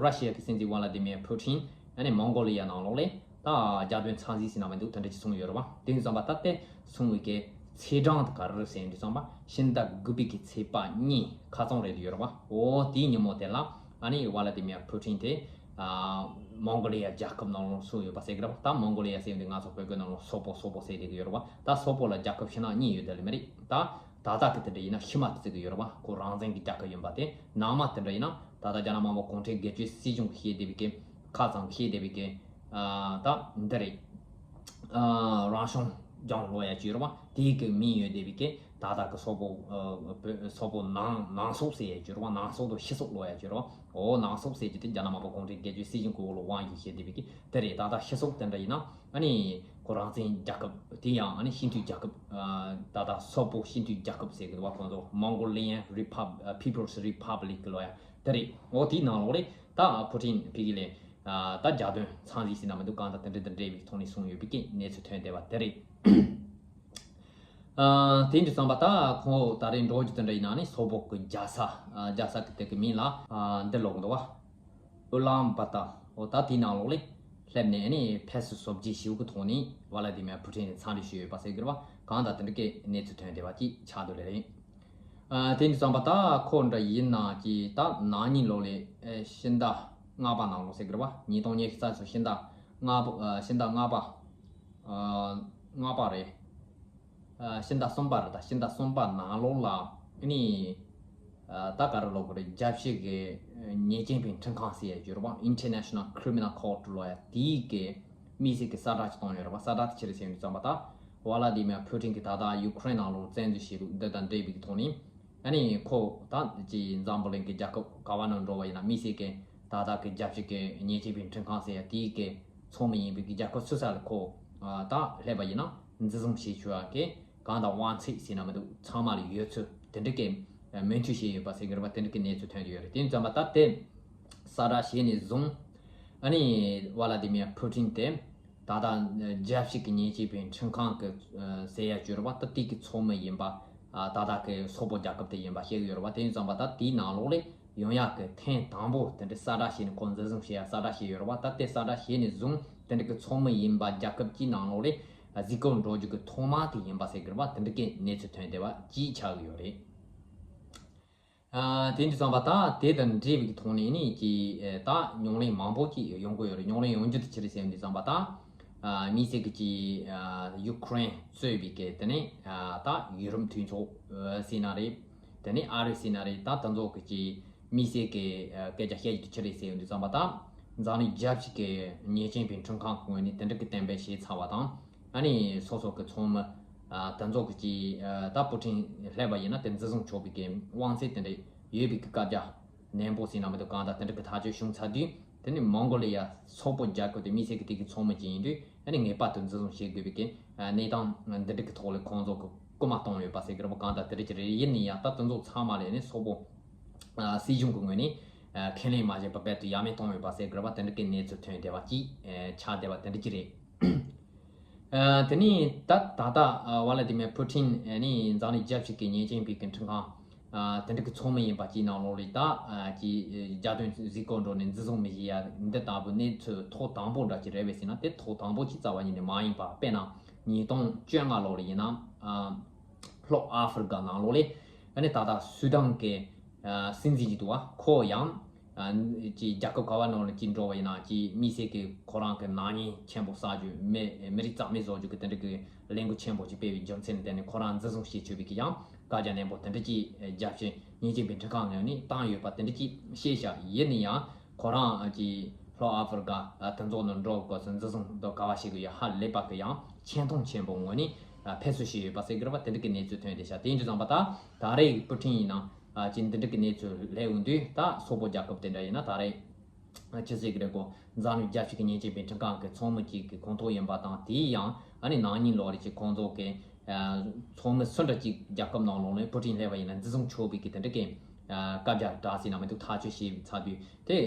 ར་ཤི་ཡ་གི་སྲིད་འཛིན་ཝ་ལ་ཏི་མིར་ཕུ་ཊིན་ཨ་ནི་མོང་གོ་ལི་ཡ་ནང་ལོགས་ལ་ད་རྒྱལ་དོན་འཚམས་གཟིགས་ཟེར་ན་མི་འདུག་དེ་འདྲ་ཅིག་སོང་ཡོད་རེད་པ། དེ་ཡིན་ཙམ་པ་ད་དེ་སོང་བའི་གི་ཚེས་གྲངས་དེ་ག་རེ་རེད་ཟེར་དུས་ཙམ་པ་ཕྱི་ཟླ་དགུ་པའི་གི་ཚེས་པ་གཉིས་ཁ་རྩང་རེད་ཡོད་རེད་པ། འོ་དེའི་ཉིན་མོ་དེ་ལ་ཨ་ནི་ཝ་ལ་ཏི་མིར་ཕུ་ཊིན་དེ་ཨ་མོང་གོ་ལི་ཡ་རྒྱལ་ཁབ་ནང་ལོགས་སོང་ཡོད་པ་ཟེར་གི་རེད་པ། ད་མོང་གོ་ལི་ཡ་ཟེར་དུས་ང་ཚོ་བོད་སྐད་ནང་ལོགས་སོག་པོ་སོག་པོ་ཟེར་བསྡད་གི་ཡོད་རེད་པ། ད་སོག་པོ་ལ་རྒྱལ་ཁབ་ཕྱི་ནང་གཉིས་ཡོད་དེ་ལ་མི་རེད། ད་ད་ལྟ་གི་དེ་འདྲ་ཡིན་ན་ཕྱི་མ་དེ་ཚོ་གི་ཡོད་རེད་པ། ཁོ་རང་བཙན་གི་རྒྱལ་ཁབ་ཡིན་པ་དེ། ནང་མ་དེ་འདྲ་ཡིན་ན་ད་ལྟ་རྒྱ་ནག་དམར་པོ་གུང་ཁྲན་སྒེར་གཅོད་སྲིད་གཞུང་གི་བཤད་བསྡད་པའི་གི་ཁ་ཚང་བཤད་བསྡད་པའི་གི་ཨ་ད་འདི་རེད། ཨ་རང་སྐྱོང་ལྗོངས་ལབ་ཡ་ཅིག་ཡོད་རེད་པ། དེའི་གི་མིང་ཡོད་བསྡད་པའི་གི་ད་ལྟ་གི་སོག་པོ་ཨ་བོད་སོག་པོ་ནང་ནང་སོག་ཟེར་ཡ་ཅིག་ཡོད་རེད་པ། ནང་སོག་དང་ཕྱི་སོག་ལབ་ཡ་ཅིག་ཡོད་རེད་པ། འོ་ནང་སོག་ཟེར་རྒྱུ་དེ་རྒྱ་ནག་དམར་པོ་གུང་ཁྲན་སྒེར་གཅོད་སྲིད་གཞུང་གི་འོག་ལ་དབང་བསྒྱུར་བྱས་བསྡད་པའི་གི་དེ་རེད། ད་ལྟ་ཕྱི་སོག་དེ་འདྲ་ཡིན་ན་ཨ་ནི་ཁོ་རང་བཙན་རྒྱལ་ཁབ་དེ་ཡང་ཨ་ནི་སྤྱི་མཐུན་རྒྱལ་ཁབ་ད་ལྟ་སོག་པོ་སྤྱི་མཐུན་རྒྱལ་ཁབ་ཟེར་གི་འདུག་བ། ཁོང་ཚོ་Mongolian Repub- People's Republic ལོ་ཡ་དེ་རེད། འོ་དེའི་ནང་ལོགས་ལས་ད་ཕུ་ཊིན་ཕ་གི་ལས་ད་རྒྱལ་དོན་མཚམས་འཛིན་ཟེར་ན་མི་འདུག་གང་ལྟར་དེ་འདྲ་དེ་འདྲ་འདྲ་བའི་ཐོག་ནས་གསུངས་ཡོད་པའི་གི་གནས་ཚུལ་ཐོན་བསྡད་པ་དེ་རེད། ཨ། དེ་འདྲ་ཙམ་པ་ད་ཁོང་ད་རེས་འགྲོ་རྒྱུ་དེ་འདྲ་ཡིན་ན་ནི་སོག་པོ་གི་རྒྱལ་ས། ཨ། རྒྱལ་ས་གི་དེ་གི་མིང་ལ་ཨ་འདི་ལོག་འདུག་བ། ཨུ་ལན་བ་ཏ། འོ་ད་དེའི་ནང་ལོགས་ལས་སླེབས་ནས་ནི་ཕེབས་བསུ་གཟབ་རྒྱས་ཞུ་གི་ཐོག་ནས་ཝ་ལ་དི་མེ་ཕུ་ཊིན་ནས་འཚམས་འདྲི་ཞུས་ཡོད་པ་ཟེར་གི་རེད་བ། གང་ལྟར་དེ་འདྲ་གི་གནས་ཚུལ་ཐོན་བསྡད་པ་ཅིག་ཆགས་འདུག་ལེ་རེད། ཨ། དེ་འདྲ་ཙམ་པ་ད་ཁོ་འདྲ་ཡིན་ན་ཅིག་ད་ན་ནིང་ལོ་ལས་ཨེ་ཕྱི་ཟླ་ལྔ་པ་ནང་ལོགས་ཟེར་གི་རེད་བ། ཉིས་སྟོང་ཉི་ཤུ་རྩ་གཅིག་ཕྱི་ཟླ་ལྔ་པ། ཨ། ཕྱི་ཟླ་ལྔ་པ། ཨ། ལྔ་པ་རེད། ཨ། ཕྱི་ཟླ་གསུམ་པ་རེད། ད་ཕྱི་ཟླ་གསུམ་པ་ནང་ལོགས་ལ་ཨ་ནི་ཨ་ད་ག་རེ་ལབ་དགོས་རེད། རྒྱལ་སྤྱི་གི་ཉེས་ཅན་པའི་ཁྲིམས་ཁང་ཟེར་ཡ་ཡོད་རེད་བ། International Criminal Court ལབ་ཡ་དེའི་གི་དམིགས་བསལ་གྱི་གསལ་བསྒྲགས་ཅིག་བཏང་ཡོད་རེད་བ། གསལ་བསྒྲགས་དེ་ཅི་རེད་ཟེར་ཡོང་དུས་ཙམ་པ་ད་ཝ་ལ་དི་མེ་ཕུ་ཊིན་གྱིས་ད་ལྟ་ཡུ་ཀེ་རེན་ནང་ལོགས་བཙན་འཛུལ་བྱས་འདུག་འདི་དང་འབྲེལ་བའི་ཐོག་ནས་ཨ་ནི་ཁོ་ད་ཅིག་འཛམ་བུ་གླིང་གི་རྒྱལ་ཁབ་ག་བ་ནང་འགྲོ་བ་ཡིན་ན་དམིགས་བསལ་གྱི་ད་ལྟ་གི་རྒྱལ་སྤྱི་གི་ཉེས་ཅན་པའི་ཁྲིམས་ཁང་ཟེར་ཡ་དེའི་གི་ཚོགས་མི་ཡིན་པའི་གི་རྒྱལ་ཁབ་སུ་ས་ལ་ཁོ་ད་སླེབས་པ་ཡིན་ན་འཛིན་བཟུང་བྱེད་ཆོག་ཡ་གི་གང་དང་དབང་ཚད་ཟེར་ན་མི་འདུག་ཚང་མ་ལ་ཡོད་ཚུལ་དེ་འདྲ་གི་མོས་མཐུན་བྱས་ཡོད་པ་ཟེར་གི་རེད་པ། དེ་འདྲ་གི་གནས་ཚུལ་ཐོན་གྱི་ཡོད་རེད། དེ་ཙམ་པ་ད་དེ་གསལ་བསྒྲགས་བྱས་ནས་བཟུང་ཨ་ནི་ཝ་ལ་དི་མེ་ཕུ་ཊིན་དེ་ད་ལྟ་རྒྱལ་སྤྱི་གི་ཉེས་ཅན་པའི་ཁྲིམས་ཁང་གི་ཟེར་ཡ་ཡོད་རེད་པ། ད་དེ་གི་ཚོགས་མི་ཡིན་པ། ད་ལྟ་གི་སོག་པོ་རྒྱལ་ཁབ་དེ་ཡིན་པ་བཤད་གི་ཡོད་རེད་པ། དེ་ཡིན་ཙམ་པ་ད་དེའི་ནང་ལོགས་ལས་ཡོང་ཡག་གི་ཐེངས་དང་པོ་དེ་འདྲའི་གསལ་བསྒྲགས་བྱས་ནས་ཁོང་འཛིན་བཟུང་བྱེད་ཡ་གསལ་བསྒྲགས་བྱས་ཡོད་རེད་པ། ད་དེ་གསལ་བསྒྲགས་བྱས་ནས་བཟུང་དེ་འདྲ་གི་ཚོགས་མི་ཡིན་པ་རྒྱལ་ཁབ་ཀྱི་ནང་ལོགས་ལས་གཟིགས་སྐོར་འགྲོ་རྒྱུ་གི་ཐོག་མ་དེ་ཡིན་པ་ཟེར་གི་རེད་པ། དེ་འདྲ་གི་གནས་ཚུལ་ཐོན་བསྡད་པ་ཅིག་ཆགས་གི་ཡོད་རེད། ཨ། དེ་འདྲ་ཙམ་པ་ད་དེ་དང་འབྲེལ་བའི་ཐོག་ནས་ནི་ཀྱི་ད་ཉམས་ལེན་མང་པོ་ཅིག་ཡོང་གི་ཡོད་རེད། ཉམས་ལེན་ཡོང་རྒྱུ་དེ་ཅི་རེད་ཟེར་དུས་ཙམ་པ་ད་ཨ་དམིགས་བསལ་གྱི་ཀྱི་ཨ་ཡུ་ཀེ་རེན་གཙོས་པའི་གི་དེ་ནས་ཨ་ད་ཡུ་རོབ་མཐུན་ཚོགས་ཟེར་ན་རེད། དེ་ནས་ཨ་རི་ཟེར་ན་རེད། ད་དེ་ཚོ་གི་ཀྱི་དམིགས་བསལ་གྱི་ཨ་སྐད་ཆ་བཤད་རྒྱུ་དེ་ཅི་རེད་ཟེར་ཡོང་དུས་ཙམ་པ་ད་འཛམ་གླིང་རྒྱལ་སྤྱི་གི་ཉེས་ཅན་པའི་ཁྲིམས་ཁང་གི་ངོས་ནས་དེ་འདྲ་གི་གཏན་འབེབས་བྱས་ཚར་བ་དང་། ཨ་ནི་སོ་སོ་གི་ཚོགས་མི་ཨ་དེ་ཚོ་གི་ཀྱི་ཨ་ད་པུ་ཊིན་སླེབས་པ་ཡིན་ན་དེ་འཛིན་བཟུང་ཆོག་པའི་གི་དབང་ཚད་དེ་འདྲ་ཡོད་པའི་གི་བཀའ་རྒྱ་ནན་པོ་ཟེར་ན་མི་འདུག་གང་ལྟར་དེ་འདྲ་གི་ཐག་གཅོད་བྱུང་ཚར་དུས་དེ་ནི་མོང་གོ་ལི་ཡ་སོག་པོ་རྒྱལ་ཁབ་དེ་དམིགས་བསལ་གི་དེ་གི་ཚོགས་མི་ཅིག་ཡིན་དུས་ཨ་ནི་ངེས་པར་དུ་འཛིན་བཟུང་བྱེད་དགོས་པའི་གི་ཨ་གནས་སྟངས་འདི་འདྲ་གི་ཐོག་ལ་ཁོང་ཚོ་གི་སྐུལ་མ་བཏང་ཡོད་པ་ཟེར་གི་རེད་པ། གང་ལྟར་དེ་འདྲ་ཅིག་རེད། ཡིན་ན་ཡང་ད་དེ་ཚོ་ཚང་མ་ལས་ནི་སོག་པོ་ཨ་སྲིད་གཞུང་གི་ངོས་ནས་ཨ་ཁས་ལེན་མ་བྱས་པ་རྦད་དེ་ཡ་མེད་བཏང་ཡོད་པ་ཟེར་གི་རེད་པ། དེ་འདྲ་གི་གནས་ཚུལ་ཐོན་བསྡད་པ་ཅིག་ཨ་ཆགས་བསྡད་པ་དེ་འདྲ་ཅིག་རེད། ཨ་དེ་ནས་ད་ད་ལྟ་ཨ་ཝ་ལ་དི་མེ་ཕུ་ཊིན་ཨ་ནི་འཛམ་གླིང་རྒྱལ་སྤྱི་གི་ཉེས་ཅན་པའི་གི་ཁྲིམས་ཁང་ཨ་དེ་འདྲ་གི་ཚོགས་མི་ཡིན་པ་ཅིག་ནང་ལོགས་ལ་ད་ཨ་ཀྱི་རྒྱལ་དོན་གཟིགས་སྐོར་འགྲོ་ནས་འཛིན་བཟུང་མི་བྱེད་ཡ་འདི་ལྟ་བུ་གནས་ཚུལ་ཐོག་དང་པོ་འདྲ་ཅིག་རེད་པས་ཟེར་ན་དེ་ཐོག་དང་པོ་ཅིག་རྩ་བ་ཉིད་ནས་མ་ཡིན་པ། དཔེར་ན་ཉིས་སྟོང་བཅོ་ལྔ་ལོ་ལ་ཡིན་ན་ཨ་ལྷོ་ཨ་ཧྥི་རི་ཀ་ནང་ལོགས་ལ་ཨ་ནི་ད་ལྟ་སུ་དཱན་གི་ཨ་སྲིད་འཛིན་ཅིག་འདུག་བ། ཁོ་ཡང་ཨ་ཅིག་རྒྱལ་ཁབ་ག་བ་ནང་ལ་ཅིག་འགྲོ་བ་ཡིན་ན་ཅིག་དམིགས་བསལ་གྱི་ཁོ་རང་གི་ནག་ཉེས་ཆེན་པོ་བསགས་རྒྱུ། མི་མི་རིགས་རྩ་མེད་བཟོ་རྒྱུ་གི་དེ་འདྲ་གི་ལས་འགུལ་ཆེན་པོ་ཅིག་སྤེལ་བའི་རྒྱུ་མཚན་ལ་བརྟེན་ནས་ཁོ་རང་འཛིན་བཟུང་བྱེད་ཆོག་པའི་གི་ཡང་བཀའ་རྒྱ་ནན་པོ་དེ་འདྲ་ཅིག་རྒྱལ་སྤྱི་ཉེས་ཅན་པའི་ཁྲིམས་ཁང་ངོས་ནས་བཏང་ཡོད་པ་དེ་འདྲ་ཅིག་ཤེས་བྱ། ཡིན་ན་ཡང་ཁོ་རང་གི་ལྷོ་ཨ་ཧྥི་རི་ཀ་དེ་ཚོ་ནང་འགྲོ་དགོས་ཚུལ་འཛིན་བཟུང་དང་ག་བ་ཞིག་གི་ཡ་ཧ་ལས་པ་གི་ཡང་ཆེ་མཐོང་ཆེན་པོ་ངོས་ནས་ཕེབས་བསུ་ཞུས་ཡོད་པ་ཟེར་གི་རེད་པ། དེ་འདྲ་གི་གནས་ཚུལ་ཐོན་བསྡད་ཤག་དེ་ཡིན་དུས་ཙམ་པ་ད་ད་རེས་པུ་ཊིན་ཡིན་ན། ཨ་ཅིག་འདི་འདྲ་གི་གནས་ཚུལ་སླེབས་ཡོང་དུས་ད་སོག་པོ་རྒྱལ་ཁབ་དེ་འདྲ་ཡིན་ན་ད་རེས་ཅི་ཟེར་གི་རེད་གོ། འཛམ་གླིང་རྒྱལ་སྤྱི་གི་ཉེས་ཅན་པའི་ཁྲིམས་ཁང་གི་ཚོགས་མི་གཅིག་གི་ཁོངས་གཏོགས་ཡིན་པ་དང་། དེའི་ཡང་ཨ་ནི་ནང་ཉིན་ལོག་རེ་ཅིག་ཁོང་ཚོ་གི་ཨ་ཚོགས་མི་སུ་འདྲ་ཅིག་རྒྱལ་ཁབ་ནང་ལོགས་ནས་པུ་ཊིན་སླེབས་པ་ཡིན་ན་འཛིན་བཟུང་ཆོག་པའི་གི་དེ་འདྲ་གི་ཨ་བཀའ་རྒྱ་བསྒྲགས་ཟིན་ན་མི་འདུག་ཐག་གཅོད་བྱས་ཚར་དུས་དེ་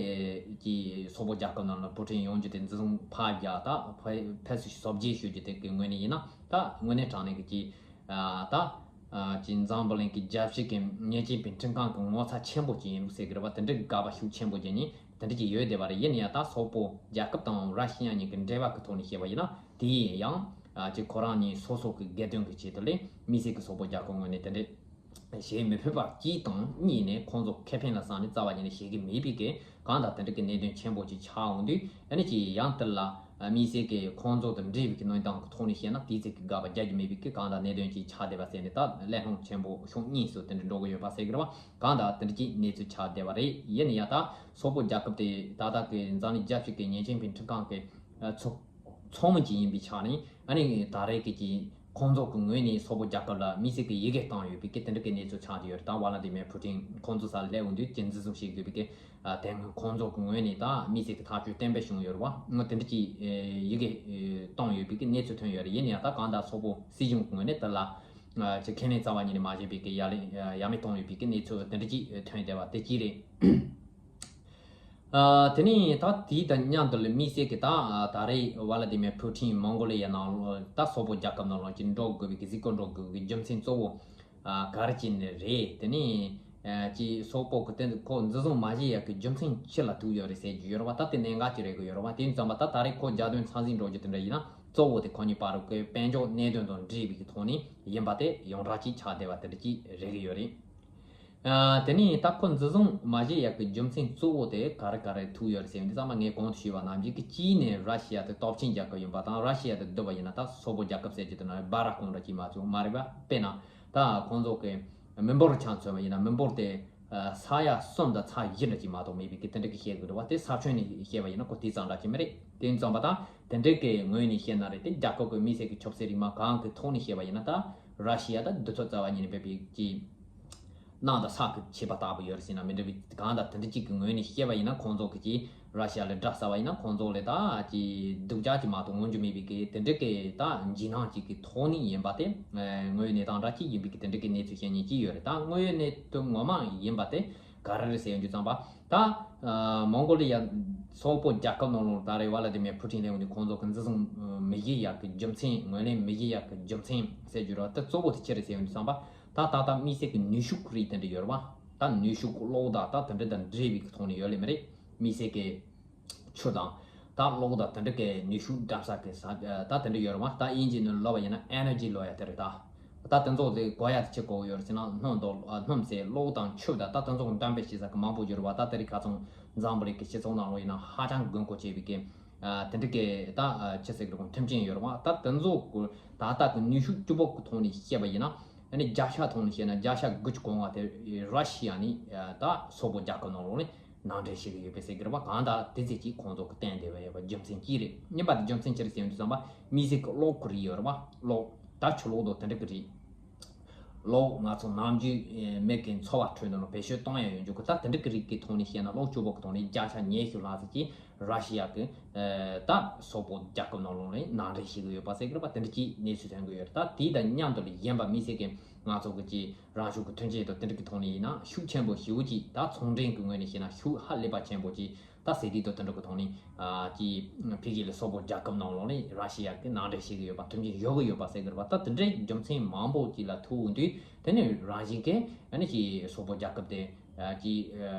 ཀྱི་སོག་པོ་རྒྱལ་ཁབ་ནང་ལ་པུ་ཊིན་ཡོང་རྒྱུ་དེ་འཛིན་བཟུང་ཕར་རྒྱག་ད་ཕེ་ཕེབས་བསུ་གཟབ་རྒྱས་ཞུ་རྒྱུ་དེ་གི་ངོས་ནས་ཡིན་ན་ད་དངོས་གནས་དྲང་གནས་ཀྱི་ཀྱི་ཨ་ད་ཨ་ཅིག་འཛམ་བུ་གླིང་གི་རྒྱལ་སྤྱི་གི་ཉེས་ཅན་པའི་ཁྲིམས་ཁང་གི་ངོ་ཚ་ཆེན་པོ་ཅིག་ཡིན་ལུགས་ཟེར་གི་རེད་པ། དེ་འདྲ་གི་དགག་པ་ཤུགས་ཆེན་པོ་བྱས་ནས་དེ་འདྲ་ཅིག་ཡོད་བསྡད་པ་རེད། ཡིན་ན་ཡང་ད་སོག་པོ་རྒྱལ་ཁབ་དང་ར་ཤི་ཡ་གཉིས་ཀྱི་འབྲེལ་བ་གི་ཐོག་ནས་བཤད་པ་ཡིན་ན་དེ་ཡིན་ཡང་ཨ་ཅིག་ཁོ་རང་གཉིས་སོ་སོ་གི་དགེ་འདུན་གི་ཆེད་དུ་ལས་དམིགས་བསལ་གི་སོག་པོ་རྒྱལ་ཁབ་ངོས་ནས་དེ་འདྲ་བྱེད་མི་ཕོད་པ་གཅིག་དང་། གཉིས་ནས་ཁོང་ཚོ་ཁེ་ཕན་ལ་བསམ་ནས་རྩ་བ་ཉིད་ནས་བྱེད་ཀྱི་མེད་པའི་གི་གང་ལྟར་དེ་འདྲ་གི་གནད་དོན་ཆེན་པོ་ཅིག་ཆགས་འོང་དུས་ཨ་ནི་ཅིག་ཡང་དེ་ལ་དམིགས་བསལ་གྱི་ཁོང་ཚོ་དང་འབྲེལ་བའི་གི་གནས་སྟངས་ཀྱི་ཐོག་ནས་བཤད་ན་དེའི་ཚིག་གི་དགག་པ་རྒྱག་རྒྱུ་མེད་པའི་གི་གང་ལྟར་གནད་དོན་ཅིག་ཆགས་བསྡད་པ་ཟེར་ནས་ད་གླེང་སློང་ཆེན་པོ་ཕྱོགས་གཉིས་སུ་དེ་འདྲ་འགྲོ་གི་ཡོད་པ་ཟེར་གི་རེད་བ། གང་ལྟར་དེ་འདྲ་ཅིག་གནས་ཚུལ་ཆགས་བསྡད་པ་རེད། ཡིན་ན་ཡང་ད་སོག་པོ་རྒྱལ་ཁབ་དེ་ད་ལྟ་གི་འཛམ་གླིང་རྒྱལ་སྤྱི་གི་ཉེས་ཅན་པའི་ཁྲིམས་ཁང་གི་ཚོགས་ཚོགས་མི་ཅིག་ཡིན་པའི་ཆ་ནས་ཨ་ནི་ད་རེས་ཀྱི་ཀྱི་ ཁོང་ཚོ་གི་ངོས་ནས་སོག་པོ་རྒྱལ་ཁབ་ལ་དམིགས་བསལ་གྱི་ཡི་གེ་བཏང་ཡོད་པའི་གི་དེ་འདྲ་གི་གནས་ཚུལ་ཆགས་ཀྱི་ཡོད་རེད། ད་ཝ་ལ་དི་མེ་ཕུ་ཊིན་ཁོང་ཚོ་སར་སླེབས་ཡོང་དུས་ཀྱི་འཛིན་བཟུང་བྱེད་དགོས་པའི་གི་དེ་སྔོན་ཁོང་ཚོ་གི་ངོས་ནས་ད་དམིགས་བསལ་གྱི་ཐག་གཅོད་བརྟན་པོ་བྱུང་ཡོད་རེད་བ། ངོ་དེ་འདྲ་གི་ཡི་གེ་བཏང་ཡོད་པའི་གི་གནས་ཚུལ་ཐོན་ཡོད་རེད། ཡིན་ན་ཡང་ད་གང་ལྟར་སོག་པོ་སྲིད་གཞུང་གི་ངོས་ནས་དེ་ལ་ཅིག་ཁས་ལེན་རྩ་བ་ཉིད་ནས་མ་བྱས་པའི་གི་ཡ་ལན་ཡ་མེད་བཏང་ཡོད་པའི་གི་གནས་ཚུལ་དེ་འདྲ་གཅིག་ཐོན་བསྡད་པ་དེ་གཅིག་རེད། ཨ། དེ་ནས་ད་དེའི་དང་མཉམ་དུ་ལ་དམིགས་བསལ་གྱི་ད་ད་རེས་ཝ་ལ་དི་མེ་ཕུ་ཊིན་མོང་གོ་ལི་ཡ་ནང་ལོགས་ད་སོག་པོ་རྒྱལ་ཁབ་ནང་ལོགས་ཀྱི་འགྲོ་དགོས་པའི་གི་གཟིགས་སྐོར་འགྲོ་དགོས་པའི་གི་རྒྱུ་མཚན་གཙོ་བོ་ཨ་ག་རེ་བྱས་ནས་རེད། དེ་ནས་ཨ་ཅི་སོག་པོ་གི་དེ་ཁོ་འཛིན་བཟུང་མ་བྱེད་ཡག་གི་རྒྱུ་མཚན་ཅི་ལ་ཐུག་ཡོད་རེད་ཟེར་རྒྱུ་ཡོད་རེད་བ། ད་དེ་གནད་འགག་ཅིག་རེད་གི་ཡོད་རེད་བ། དེ་ཙམ་པ་ད་ད་རེས་ཁོ་རྒྱལ་དོན་ཚར་གཅིག་འགྲོ་རྒྱུ་དེ་འདྲ་ཡིན་ན་གཙོ་བོ་དེ་ཁོ་གཉིས་བར་གྱི་དཔལ་འབྱོར་གནད་དོན་དང་འབྲེལ་བའི་གི་ཐོག་ནས་ཡིན་པ་དེ་ཡོངས་གྲགས་ཅིག་ཆགས་བསྡད་པ་དེ་འདྲ་ཅིག་རེད་གི་ཡོད་རེད། ཨ། དེ་ནས་ད་ཁོ་འཛིན་བཟུང་མ་བྱེད་ཡག་གི་རྒྱུ་མཚན་གཙོ་བོ་དེ་ག་རེ་ག་རེ་ཐུག་ཡོད་རེད་ཟེར་ཡོང་དུས་ཙམ་པ་ངས་གོང་དུ་ཞུས་པ་ནང་བཞིན་གི་གཅིག་ནས་ར་ཤི་ཡ་དེ་སྟོབས་ཆེན་རྒྱལ་ཁབ་ཡིན་པ་དང་། ར་ཤི་ཡ་དེ་བསྡུར་བ་ཡིན་ན་ད་སོག་པོ་རྒྱལ་ཁབ་ཟེར་རྒྱུ་དེ་ནི་སྦ་ར་ཀོང་འདྲ་ཅིག་མ་གཏོགས་མ་རེད་པ། དཔེར་ན་ད་ཁོང་ཚོ་གི་མི་འབོར་ཆ་མཚོན་པ་ཡིན་ན་མི་འབོར་དེ་ས་ཡ་གསུམ་དང་ཚེག་བཞི་འདྲ་ཅིག་མ་གཏོགས་མེད་པའི་གི་དེ་འདྲ་གི་བཤད་གི་འདུག་བ། དེ་ས་ཁྱོན་ནས་བཤད་པ་ཡིན་ན་ཁོ་དེ་ཙམ་འདྲ་ཅིག་མི་རེད། དེ་ཙམ་པ་དང་དེ་འདྲ་གི་ངོས་ནས་བཤད་ན་རེད། དེ་རྒྱལ་ཁབ་གི་དམིགས་བསལ་གི་ཆབ་སྲིད་རིག་དམག་གང་གི་ཐོག་ནས་བཤད་པ་ཡིན་ན་ད་ར་ཤི་ཡ་ད་འདི་ཚོ་རྩ་བ་ཉིད་ནས་འབད་པའི་གི་གནམ་དང་ས་གི་ཁྱད་པར་ལྟ་བུ་ཡོད་རེད་ཟེར་ན་མི་འགྲིག་པའི། གང་ལྟར་དེ་འདྲ་གཅིག་གི་ངོས་ནས་བཤད་པ་ཡིན་ན་ཁོང་ཚོ་གི་ཅིག་ར་ཤི་ཡ་ལ་དགྲ་ཟ་བ་ཡིན་ན་ཁོང་ཚོ་ལ་ད་ཅིག་སྡུག་ཅག་ཅིག་མ་གཏོགས་མངོན་རྒྱུ་མེད་པའི་གི་དེ་འདྲ་གི་ད་འཇིགས་སྣང་ཅིག་གི་ཐོག་ནས་ཡིན་པ་དེ་དངོས་ཡོད་གནས་སྟངས་འདྲ་གཅིག་ཡིན་པའི་གི་དེ་འདྲ་གི་གནས་ཚུལ་བཤད་མཁན་གཅིག་ཡོད་རེད། ད་དངོས་ཡོད་གནས་ཚུལ་ངོ་མ་ཡིན་པ་དེ་ག་རེ་རེད་ཟེར་ཡོང་དུས་ཙམ་པ་ད་མོང་གོ་ལི་ཡ་སོག་པོ་རྒྱལ་ཁབ་ནང་ལོགས་ད་རེས་ཝ་ལ་དི་མེ་ཕུ་ཊིན་ལས་འོང་དུས་ཁོང་ཚོ་གི་འཛིན་བཟུང་མི་བྱེད་ཡག་གི་རྒྱུ་མཚན་ངོས་ལེན་མི་བྱེད་ཡག་གི་རྒྱུ་མཚན་ཟེར་རྒྱུ་རེད་བ། ད་གཙོ་བོ་དེ་ཅི་རེད་ཟེར་ཡོང་དུས་ཙམ་པ། ད་ད་ལྟ་དམིགས་བསལ་གྱི་ནུས་ཤུགས་རིགས་དེ་འདྲ་ཡོད་རེད་བ། ད་ནུས་ཤུགས་གློག་དང་ད་དེ་འདྲ་དང་འབྲེལ་བའི་གི་ཐོག་ནས་ཡོད་ལེ་མི་རེད། དམིགས་བསལ་གྱི་ཆུ་དང་ད་གློག་དང་དེ་འདྲ་གི་ནུས་ཤུགས་འགྲམ་ས་གི་ས་ད་དེ་འདྲ་ཡོད་རེད་བ། ད་དབྱིན་ཇིའི་ནང་ལབ་པ་ཡིན་ན་ཨེ་ནར་ཇི་ལབ་ཡ་དེ་རེད་ད། ད་དེ་ཚོ་དེ་དགོས་ཡ་དེ་ཅི་དགོས་ཡོད་རེད་ཟེར་ན་སྣུམ་དང་སྣུམ་ཟེར་གློག་དང་ཆུ་དང་ད་དེ་ཚོ་འགྲམ་པའི་ཞིག་ས་གི་མང་པོ་ཡོད་རེད་བ། ད་དེ་རིང་ཁ་སང་འཛམ་བུ་གླིང་གི་སྤྱི་ཚོགས་ནང་ལོགས་ཡིན་ན་ཧ་ཅང་དགོས་མཁོ་ཆེ་བའི་གི་ཨ་དེ་འདྲ་གི་ད་ཨ་ཆི་ཟེར་གི་རེད་གོ་མཐུན་རྐྱེན་ཡོད་རེད་བ། ད་དེ་ཚོ་གི་ད་ལྟ་གི་ནུས་ཤུགས་སྐྱོ་པོ་གི་ཐོག་ནས་བཤད་པ་ཡིན་ན་ཨ་ནི་བརྒྱ་ཆ་ཐོག་ནས་བཤད་ན་བརྒྱ་ཆ་དགུ་བཅུ་གོ་ལྔ་དེ་ར་ཤི་ཡ་ནི་ཨ་ད་སོག་པོ་རྒྱལ་ཁབ་ནང་ལོགས་ནས་ནང་འདྲེན་བྱེད་གི་ཡོད་པའི་ཟེར་གི་རེད་བ། གང་ལྟར་དེ་ཚེ་གཅིག་ཁོང་ཚོ་གི་བསྟན་བསྡད་པ་ཡོད་པ་རྒྱུ་མཚན་གཅིག་རེད། གཉིས་པ་དེ་རྒྱུ་མཚན་ཅི་རེད་ཟེར་ཡོང་དུས་ཙམ་པ་དམིགས་བསལ་གི་གློག་གི་རིགས་ཡོད་རེད་བ། གློག་ད་ཆུ་གློག་དང་དེ་འདྲ་གི་རིགས། གློག་ང་ཚོ་ནམ་རྒྱུན་མི་གི་འཚོ་བ་ཁྲོད་ནང་ལ་བེད་སྤྱོད་གཏོང་ཡ་ཡོད་རྒྱུ་གི་ད་དེ་འདྲ་གི་རིགས་ཀྱི་ཐོག་ནས་བཤད་ན་གློག་སྤྱོད་པོ་གི་ཐོག་ནས་བརྒྱ་ཆ་ཉི་ཤུ་ལྷག་ཙམ་གྱིས་ར་ཤི་ཡ་གི་ད་སོག་པོ་རྒྱལ་ཁབ་ནང་ལོགས་ནས་ནང་འདྲེན་བྱེད་ཀྱི་ཡོད་པ་ཟེར་གི་རེད་པ། དེ་འདྲ་གྱི་གནས་ཚུལ་ཐོན་གི་ཡོད་རེད། ད་དེའི་དང་མཉམ་དུ་ལ་གཞན་པ་དམིགས་བསལ་གྱི་ང་ཚོ་གི་ཅི་རང་ཤུགས་ཀྱི་ཐོན་སྐྱེད་དང་དེ་འདྲ་གི་ཐོག་ནས་ཡིན་ན་ཤུགས་ཆེན་པོ་ཞེ་པོ་ཅིག་ད་ཚོང་འབྲེལ་གི་ངོས་ནས་བཤད་ན་ཤུགས་ཧ་ལས་པ་ཆེན་པོ་ཅིག་ད་ཟས་བྲིས་དང་དེ་འདྲ་གི་ཐོག་ནས་ཨ་ཀྱི་ཕ་གི་ལ་སོག་པོ་རྒྱལ་ཁབ་ནང་ལོགས་ནས་ར་ཤི་ཡ་གི་ནང་འདྲེན་བྱེད་ཀྱི་ཡོད་པ་མཐུན་རྐྱེན་ཡོད་ཀྱི་ཡོད་པ་ཟེར་གྱི་རེད་པ། ད་དེ་འདྲའི་རྒྱུ་མཚན་མང་པོ་ཅིག་ལ་ཐུག་འོང་དུས་དེ་ནས་རང་བཞིན་གྱིས་ཨ་ནི་ཀྱི་སོག་པོ་རྒྱལ་ཁབ་དེ་ཀྱི་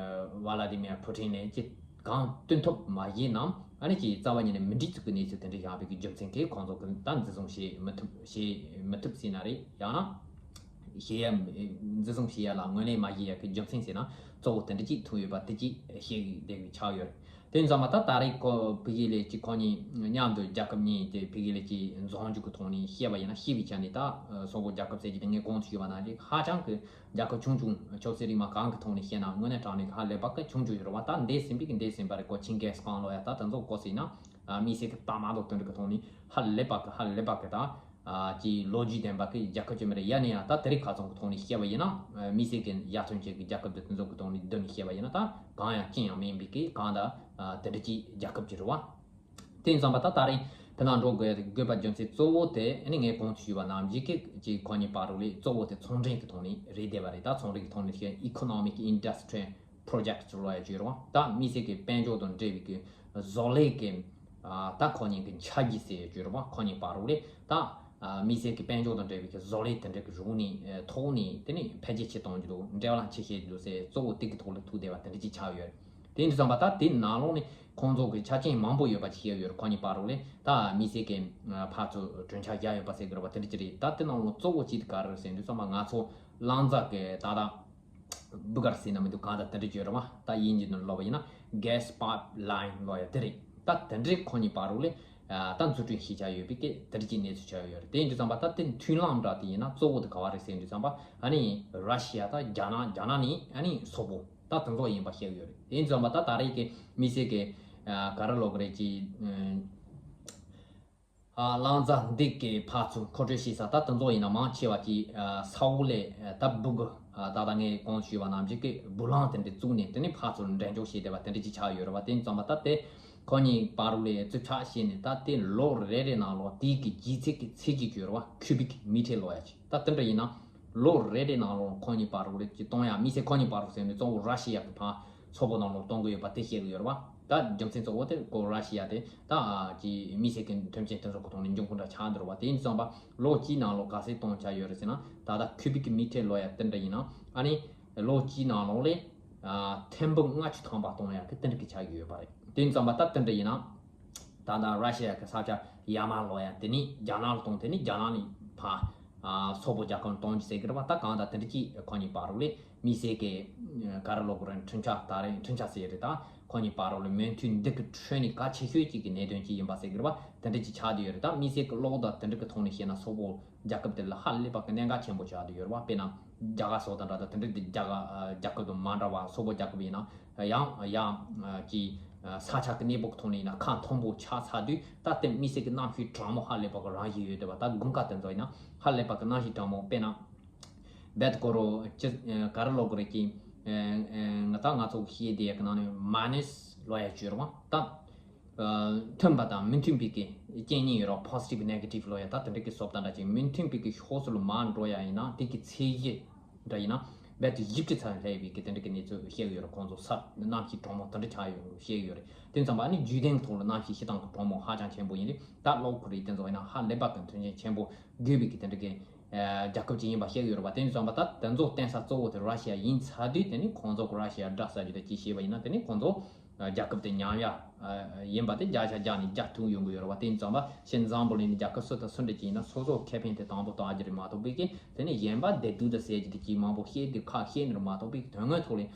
ཝ་ལ་དི་མིར་ཕུ་ཊིན་ནས་ཀྱི་གང་བསྟུན་ཐུབ་མ་བྱས་ནའང་ཨ་ནི་ཀྱི་རྩ་བ་ཉིད་ནས་མི་འགྲིག་ཚུལ་གྱི་གནས་ཚུལ་དེ་འདྲ་ཡོང་བའི་གི་རྒྱུ་མཚན་གྱིས་ཁོང་ཚོ་གི་ད་འཛིན་བཟུང་བྱེད་མི་ཐུབ་བྱེད་མི་ཐུབ་ཟེར་ན་རེད། ཡང་ན། བྱེད་ཡ་འཛིན་བཟུང་བྱེད་ཡ་ལ་ངོས་ལེན་མ་བྱེད་ཡ་གི་རྒྱུ་མཚན་ཟེར་ན་གཙོ་བོ་དེ་འདྲ་གཅིག་ཐུག་ཡོད་པ་དེ་གཅིག་བཤད་བསྡད་པའི་ཆགས་ཡོད་རེད། དེ་ཙམ་པ་ད་ད་རེས་ཁོ་ཕ་གི་ལ་གཅིག་ཁོ་གཉིས་མཉམ་དུ་རྒྱལ་ཁབ་གཉིས་དེ་ཕ་གི་ལ་གཅིག་འཛོམས་རྒྱུ་གི་ཐོག་ནས་བཤད་པ་ཡིན་ན་ཤེས་པའི་ཆ་ནས་ད་སོག་པོ་རྒྱལ་ཁབ་ཟེར་གྱི་དེ་ངས་གོང་དུ་ཞུས་པ་ནང་བཞིན་ཧ་ཅང་གི་རྒྱལ་ཁབ་ཆུང་ཆུང་ཆབ་སྲིད་རིག་དམག་གང་གི་ཐོག་ནས་བཤད་ན་དངོས་གནས་དྲང་གནས་ཧ་ལས་པ་གི་ཆུང་ཆུང་ཡོད་རེད་བ། ད་འདས་ཟིན་པའི་གི་འདས་ཟིན་པ་རེད། ཁོ་ཆིང་གེས་ཁང་ལོ་ཡ་ད་དེ་ཚོ་གོ་ཟིན་ན་དམིགས་བསལ་གི་ད་མ་གཏོགས་དེ་འདྲ་གི་ཐོག་ནས་ཧ་ལས་པ་གི་ཧ་ལས་པ་གི་ད། ཀྱི་ལོ་རྒྱུས་ལྡན་པ་གི་རྒྱལ་ཁབ་ཅིག་མ་རེད། ཡ་ནས་ཡང་ད་དེ་རིང་ཁ་སང་གི་ཐོག་ནས་བཤད་པ་ཡིན་ན་དམིགས་བསལ་གྱི་ཡར་ཐོན་ཅན་གྱི་རྒྱལ་ཁབ་དེ་དེ་ཚོ་གི་ཐོག་ནས་བསྡུར་ནས་བཤད་པ་ཡིན་ན་ད་གང་ཡང་ཅི་ཡང་མིན་པའི་གི་གང་ད་དེ་འདྲ་ཅིག་རྒྱལ་ཁབ་ཅིག་རེད་བ། དེ་ཙམ་པ་ད་ད་རིང་དེ་ནང་འགྲོ་དགོས་དགོས་པ་རྒྱུ་མཚན་གཙོ་བོ་དེ་ཨ་ནི་ངས་གོང་དུ་ཞུས་པ་ནང་བཞིན་གི་ཅིག་ཁོ་གཉིས་བར་ལ་གཙོ་བོ་དེ་ཚོང་འབྲེལ་གི་ཐོག་ནས་རེད་བསྡད་པ་རེད། ད་ཚོང་འབྲེལ་གི་ཐོག་ནས་ཀྱི་Economic Industrial Project་ལབ་ཡ་ཅིག་ཡོད་རེད་བ། ད་དམིགས་བསལ་གྱི་དཔལ་འབྱོར་དང་འབྲེལ་བའི་གི་བཟོ་ལས་ཀྱི་ད་ཁོ་གཉིས་ཀྱི་ཆ་རྒྱུས་ཟེར་ཡ་ཅིག་ཡོད་རེད་བ། ཁོ་གཉིས་བར་ལ་ད་དམིགས་བསལ་གྱི་དཔལ་འབྱོར་དང་འབྲེལ་བའི་གི་བཟོ་ལས་དེ་འདྲ་གི་རིགས་ནས་ཐོག་ནས་དེ་ནས་འཕེལ་རྒྱས་ཆེ་གཏོང་རྒྱུ་འདུག་འབྲེལ་བ་ལ་ཆེ་བྱེད་རྒྱུ་ཟེར་གཙོ་བོ་དེ་གི་ཐོག་ལ་ཐུག་བསྡད་པ་དེ་འདྲ་ཅིག་ཆགས་ཡོད་རེད། དེ་འདྲ་ཙམ་པ་ད་དེ་ནང་ལོགས་ནས་ཁོང་ཚོ་གི་ཆ་རྐྱེན་མང་པོ་ཡོད་པ་ཅིག་ཡོད་རེད། ཁོ་གཉིས་བར་ལ་ད་དམིགས་བསལ་གྱི་ཕར་ཚུར་གྲོས་འཆར་བཞག་ཡོད་པ་ཟེར་གི་རེད་བ། དེ་འདྲ་ཅིག་རེད། ད་དེ་ནང་ལོགས་གཙོ་བོ་ཅིག་ག་རེ་རེད་ཟེར་དུས་ཙམ་པ་ང་ཚོ་ལང་ཚ་གི་ད་ད། སྦུ་གར་ཟེར་ན་མི་འདུག་གང་ལྟར་དེ་འདྲ་བརྗོད་རེད་བ། ད་དབྱིན་ཇི་ནང་ལབ་པ་ཡིན་ན་Gas Pipeline་ལབ་ཡ་དེ་རེད། ད་དེ་འདྲའི་ཁོ་གཉིས་བར་ལ་ད་འཛུགས་སྐྲུན་བྱེད་བྱ་ཡོད་པའི་སྐད་དེ་འདྲ་ཅིག་གནས་ཚུལ་ཆགས་ཡོད་རེད། དེ་ཡིན་དུས་ཙམ་པ་ད་དེ་མཐུན་ལམ་འདྲ་དེ་ཡིན་ན་གཙོ་བོ་དེ་ག་བ་རེད་ཟེར་དུས་ཙམ་པ་ཨ་ནི་ར་ཤི་ཡ་ད་རྒྱ་ནག་རྒྱ་ནག་ནས་ཨ་ནི་སོག་པོ་ད་དེ་ཚོ་ཡིན་པ་བཤད་ཡོད་རེད། དེ་ཡིན་དུས་ཙམ་པ་ད་ད་རེས་ཀྱི་དམིགས་བསལ་གྱི་ག་རེ་ལབ་དགོས་རེད་ཅིག་ཨ་གླང་རྫ་འདི་གའི་ཕར་ཚུར་མཁོ་སྤྲོད་བྱེད་ས་ད་དེ་ཚོ་ཡིན་ན་མང་ཆེ་བ་ཅིག་ཨ་ས་འོག་ལས་ཨ་ད་སྦུ་གུ་ཨ་ད་ལྟ་ངས་གོང་ཞུས་པ་ནང་བཞིན་གྱི་སྦུག་ལམ་དེ་འདྲ་བཙུགས་ནས་དེ་ནས་ཕར་ཚུར་འདྲེན་འཇོག་བྱས་བསྡད་པ་དེ་འདྲ་ཅིག་ཆགས་ཡོད་རེད་བ། དེ་ཙམ་པ་ད་དེ་ཁོ་གཉིས་བར་ལ་རྩིས་ཁྲ་བྱས་ནས་ད་དེ་ལོ་རེ་རེ་ནང་ལོགས་དེའི་གི་ལྗིད་ཚད་ཀྱི་ཚད་གཞི་ཡོད་རེད་བ། ཁུ་བིག་མི་ཊར་ལོ་ཡ་ཅིག་ད་དེ་འདྲ་ཡིན་ན་ལོ་རེ་རེ་ནང་ལོགས་ཁོ་གཉིས་བར་ལ་ཅིག་གཏོང་ཡ། དམིགས་བསལ་ཁོ་གཉིས་བར་ཟེར་ནས་གཙོ་བོ་ར་ཤི་ཡ་གི་ཕར་མཚོ་བོད་ནང་ལོགས་གཏོང་གི་ཡོད་པ་དེ་བཤད་གི་ཡོད་རེད་བ། ད་རྒྱུ་མཚན་གཙོ་བོ་དེ་ཁོ་ར་ཤི་ཡ་དེ་ད་ཨ་ཀྱི་དམིགས་བསལ་གྱི་མཐུན་རྐྱེན་དེ་ཚོ་གི་ཐོག་ནས་འབྱུང་ཁུངས་འདྲ་ཆགས་འདུག་རེད་བ། དེ་ཡིན་ཙང་པ་ལོ་གཅིག་ནང་ལོགས་ག་ཚད་གཏོང་བྱ་ཡོད་རེད་ཟེར་ན། ད་ལྟ་ཁུ་བིག་མི་ཊར་ལོ་ཡ་དེ་འདྲ་ཡིན་ན་ཨ་ནི་ལོ་གཅིག་ནང་ལོགས་ལས་ཨ་ཐེར་འབུམ་ལྔ་བཅུ་ཐམ་པ་གཏོང་ཡ་གི་དེ་འདྲ་གི་ཆགས་ཀྱི་ཡོད་པ་རེད། དེ་ཡིན་ཙང་པ་ད་དེ་འདྲ་ཡིན་ན། ད་ལྟ་ར་ཤི་ཡ་གི་ས་ཆ་ཡར་མར་ལོག་ཡ་དེ་ནི་རྒྱ་ནག་ལ་གཏོང་། དེ་ནི་རྒྱ་ནག་ནས་ཕར་ཨ་སོག་པོ་རྒྱལ་ཁབ་ལ་གཏོང་རྒྱུ་ཟེར་གི་རེད་བ། ད་གང་ལྟར་དེ་འདྲ་ཅིག་ཁོ་གཉིས་བར་ལ་དམིགས་བསལ་གྱི་ག་རེ་ལབ་དགོས་རེད། འཕྲིན་བཅར་ད་རེས་འཕྲིན་བཅར་ཟེར་རེད། ད་ཁོ་གཉིས་བར་ལ་མོས་མཐུན་འདི་གི་ཁྲོད་ནས་གལ་ཆེ་ཤོས་ཅིག་གི་གནད་དོན་ཅིག་ཡིན་པ་ཟེར་གི་རེད་བ། དེ་འདྲ་ཅིག་ཆགས་བསྡད་ཡོད་རེད། ད་དམིགས་བསལ་གྱི་གློག་དང་དེ་འདྲ་གི་ཐོག་ནས་བཤད་ན་སོག་པོ་རྒྱལ་ཁབ་དེ་ལ་ཧ་ལས་པ་གི་གནད་འགག་ཆེན་པོ་ཆགས་བསྡད་ཡོད་རེད་བ། དཔེར་ན་རྒྱ་གར་སོགས་དང་འདྲ་ད་དེ་འདྲ་དེ་རྒྱ་གར་རྒྱལ་ཁབ་དང་མ་འདྲ་བ། སོག་པོ་རྒྱལ་ཁབ་ཡིན་ན་ཡང་ཡང་ཅིག་ས་ཆ་གི་གནས་བབ་ཐོག་ནས་ཡིན་ན་ཁ་མཐོན་པོ་ཆགས་ཚར་དུས་ད་དེ་དམིགས་བསལ་གྱི་གནམ་གཤིས་གྲང་མོ་ཧ་ལས་པ་གི་རང་བཞིན་ཡོད་བསྡད་པ། ད་དགུན་ཁ་དེ་ཚོ་ཡིན་ན་ཧ་ལས་པ་གི་གནམ་གཤིས་གྲང་མོ། དཔེར་ན་རྦད་དེ་ཁོ་རང་ཅི་ག་རེ་ལབ་དགོས་རེད། ཀྱི་ང་ད་ང་ཚོ་ཤེས་བསྡད་ཡ་གི་ནང་ནས་མ་ནས་ལོ་ཡ་བཅུ་རེད་བ། ད་མཐུན་པ་དང་མི་མཐུན་པའི་གི་རྐྱེན་གཉིས་ཡོད་རེད། positive negative ལབ་ཡ། ད་དེ་འདྲ་གི་བཟོ་ལྟ་འདྲ་ཅིག་མི་མཐུན་པའི་གི་ཕྱོགས་སུ་ལ་མར་འགྲོ་ཡ་ཡིན་ན་དེ་གི་ཚད་གཞི་འདྲ་ཡིན་ན་རྦད་དེ་བཞི་བཅུ་ཙམ་སླེབས་པའི་གི་དེ་འདྲ་གི་གནས་ཚུལ་བཤད་གི་ཡོད་རེད། ཁོང་ཚོ་ས་གནམ་གཤིས་གྲང་མོ་དེ་འདྲ་ཆགས་ཡོད་བཤད་གི་ཡོད་རེད། དེ་ཙམ་པ་ནི་རྒྱུན་ལྡན་ཐོག་ལ་གནམ་གཤིས་སྤྱིར་བཏང་གི་གྲང་མོ་ཧ་ཅང་ཆེན་པོ་ཡིན་དུས་ད་གློག་ཁོར་ཡུག་དེ་ཚོ་ཡིན་ན་ཧ་ལས་པ་གི་མཐུན་རྐྱེན་ཆེན་པོ་དགོས་པའི་གི་དེ་འདྲ་གི་རྒྱལ་ཁབ་ཅིག་ཡིན་པ་བཤད་གི་ཡོད་རེད་བ། དེ་ཡིན་ཙང་པ་ད་དེ་ཚོ་བརྟེན་ས་གཙོ་བོ་དེ་ར་ཤི་ཡ་ཡིན་ཚར་དུས་དེ་ནི་ཁོང་ཚོ་གི་ར་ཤི་ཡ་དགྲ་ཟ་རྒྱུ་དེ་ཅིག་བྱས་པ་ཡིན་ན་དེ་ནི་ཁོང་ཚོ་རྒྱལ་ཁབ་དེ་ཉམས་ཡ་ཡིན་པ་དེ་བརྒྱ་ཆ་བརྒྱ་ནས་བརྒྱ་ཐུག་ཡོང་གི་ཡོད་རེད་བ། དེ་ཡིན་ཙང་པ་ཕྱིར་འཛམ་བུ་གླིང་ནས་རྒྱལ་ཁབ་སུ་དང་སུ་འདྲ་ཅིག་ཡིན་ན་སོ་སོ་ཁེ་ཕན་དེ་དང་པོ་བལྟ་རྒྱུ་རེད་མ་གཏོགས་པའི་གི་དེ་ནི་གཞན་པ་བདེ་སྡུག་དང་ཟེར་རྒྱུ་དེ་ཅིག་མང་པོ་བཤད་དུས་ཁ་བཤད་ནི་རེད་མ་གཏོགས་པའི་དོན་དངོས་ཐོག་ལ་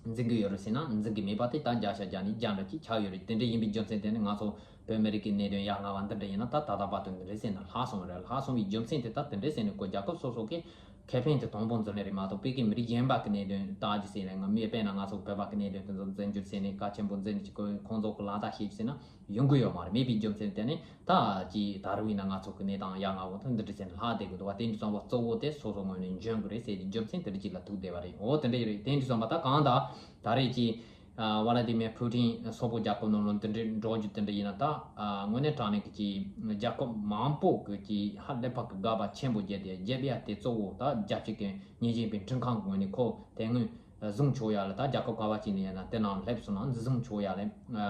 འཛིན་གི་ཡོད་རེད་ཟེར་ན་འཛིན་གི་མེད་པ་དེ་ད་བརྒྱ་ཆ་བརྒྱ་ནས་བརྒྱ་འདྲ་ཅིག་ཆགས་ཡོད་རེད། དེ་འདྲ་ཡིན་པའི་རྒྱུ་མཚན་དེ་ནི་ང་ཚོ་བོད་མི་རིགས་ཀྱི་གནད་དོན་ཡ་ང་བ་འདི་འདྲ་ཡིན་ན་ད་ད་ལྟ་བར་དུ་འདི་འདྲ་ཟེར་ནས་ལྷག་སོང་བ་རེད། ལྷག་སོང་བའི་རྒྱུ་མཚན་དེ་ད་དེ་འདྲ་ཟེར་ནས་ཁོ་རྒྱལ་ཁབ་སོ་སོ་གི་ཁེ་ཕན་དེ་དང་པོ་འཛིན་ལེ་རེད་མ་གཏོགས་བོད་ཀྱི་མི་རིགས་གཞན་པ་གི་གནད་དོན་ལྟ་རྒྱུ་ཟེར་ནས་ང་མི་དཔེར་ན་ང་ཚོ་བོད་པ་གི་གནད་དོན་དེ་ཚོ་འཛིན་རྒྱུ་ཟེར་ནས་གལ་ཆེན་པོ་འཛིན་ནས་ཅིག་ཁོ་ཁོང་ཚོ་གི་ལག་བསྟར་བྱེད་རྒྱུ་ཟེར་ན་ཡོང་གི་ཡོད་མ་རེད། མེད་པའི་རྒྱུ་མཚན་དེ་ནི་ད་ཅིག་ད་རུང་ཡིན་ན་ང་ཚོ་གི་གནས་སྟངས་ཡ་ང་བོ་ད་འདི་འདྲ་ཟེར་ནས་ལྷག་བསྡད་གི་འདུག་བ། དེ་འདྲ་ཙམ་པ་གཙོ་བོ་དེ་སོ་སོ་ངོས་ནས་འཇོན་གི་རེད་ཟེར་གྱི་རྒྱུ་མཚན་དེ་འདྲ་ཅིག་ལ་ཐུག་བསྡད་པ་རེད། འོ་དེ་འདྲ་ཡོད་རེད། དེ་འདྲ་ཙམ་པ་ད་གང་ལྟར་ད་རེས་ཀྱི་ཨ་ཝ་ལ་ཏི་མེར་ཕུ་ཏིན་སོག་པོ་རྒྱལ་ཁབ་ནང་ལ་འདི་འདྲའི་འགྲོ་རྒྱུ་དེ་འདྲ་ཡིན་ན་ད་ཨ་དངོས་གནས་དྲང་གནས་ཀྱི་ཅིག་རྒྱལ་ཁབ་མང་པོ་གི་ཅིག་ཧ་ལས་པ་གི་དགག་པ་ཆེན་པོ་བརྒྱབ་སྟེ་བརྒྱབ་ཡ་དེ་གཙོ་བོ་ད་རྒྱལ་སྤྱི་གི་ཉིན་རྒྱུན་པའི་ཁྲིམས་ཁང་གི་ངོས་ནས་ཁོ་དེ་སྔོན་བཟུང་ཆོག་ཡ་ལ་ད་རྒྱལ་ཁབ་ག་བ་ཅིག་ནས་ཡིན་ན་དེ་ནང་སླེབས་སོང་ན་འཛིན་བཟུང་ཆོག་ཡ་ལ་ཨ་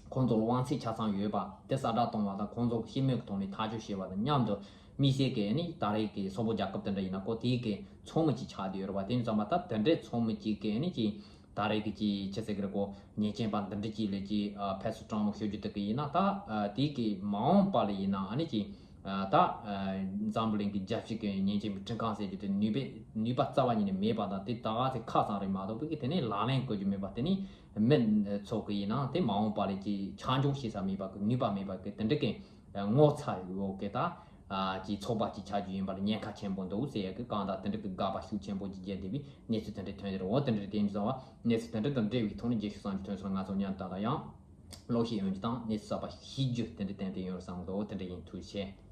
ཁོང་ཚོ་ལ་དབང་ཚད་ཆ་ཚང་ཡོད་པ་དེ་གསལ་བསྒྲགས་གཏོང་བ་དང་ཁོང་ཚོ་གི་སྤྱི་མོས་ཀྱི་ཐོག་ནས་ཐག་གཅོད་བྱས་པ་དང་མཉམ་དུ་དམིགས་བསལ་གྱི་ནི་ད་རེས་ཀྱི་སོག་པོ་རྒྱལ་ཁབ་དེ་འདྲ་ཡིན་ན་ཁོ་དེའི་གི་ཚོགས་མི་གཅིག་ཆགས་བསྡད་ཡོད་རེད་བ། དེ་ཡིན་ཙང་མ་ད་དེ་འདྲའི་ཚོགས་མི་གཅིག་གི་ནི་ཅིག་ད་རེས་ཀྱི་ཅིག་ཅི་ཟེར་གི་རེད་གོ། ཉེས་ཅན་པ་འདི་འདྲ་ཅིག་ལ་ཅིག་ཨ་ཕེབས་བསུ་དྲང་མོ་ཞུ་རྒྱུ་དེ་གི་ཡིན་ན་ད་ཨ་དེ་གི་མ་འོངས་པ་ལ་ཡིན་ན་ཨ་ནི་ཅིག་ཨ་ད་ཨ་འཛམ་བུ་གླིང་གི་རྒྱལ་སྤྱི་གི་ཉེས་ཅན་པའི་ཁྲིམས་ཁང་ཟེར་རྒྱུ་དེ་ནུས་པའི་ནུས་པ་རྩ་བ་ཉིད་ནས་མེད་པ་དང་དེ་ད་ག་ཚོད་ཁག་ཚང་རེད་མ་གཏོགས་བོད་ཀྱི་དེ་ནས་ལག་ལེན་བཀོད་རྒྱུ་མེད་པ། དེ་ནས་མི་ཚོ་གི་ཡིན་ན་དེ་མ་འོངས་པ་ལ་ཅིག་ཆ་འཇོག་བྱེད་ས་མེད་པ་གི་ནུས་པ་མེད་པ་གི་དེ་འདྲ་གི་ངོ་ཚ་ཡོད་གི་ད། ཨ་ཅིག་ཚོགས་པ་ཅིག་ཆགས་རྒྱུ་ཡིན་པར་ཉེན་ཁ་ཆེན་པོ་འདུག་ཟེར་ཡ་གི་གང་ལྟར་དེ་འདྲ་གི་དགག་པ་ཤུགས་ཆེན་པོ་ཅིག་བརྒྱབ་བསྡད་པའི་གནས་ཚུལ་དེ་འདྲ་ཐོན་ཡོད་རེད། འོ་དེ་འདྲ་དེ་ཡིན་ཙང་བ་གནས་ཚུལ་དེ་འདྲ་དང་འབྲེལ་བའི་ཐོག་ནས་རྒྱལ་སྤྱི་གསར་འགྱུར་ཐོན་སོང་། ང་ཚོ་མཉམ་དུ་ད་ལྟ་ཡང་ཀློག་ཤེས་ཡོང་རྒྱུ་དང་གནས་ཚུལ་གསར་པ་ཤེས་རྒྱུ་དེ་འདྲ་ཏན་ཏན་ཡོང་རེད་བསམ་གི་འདུག་འོ་དེ་འདྲ་ཡིན། ཐུགས་རྗེ་ཆེ།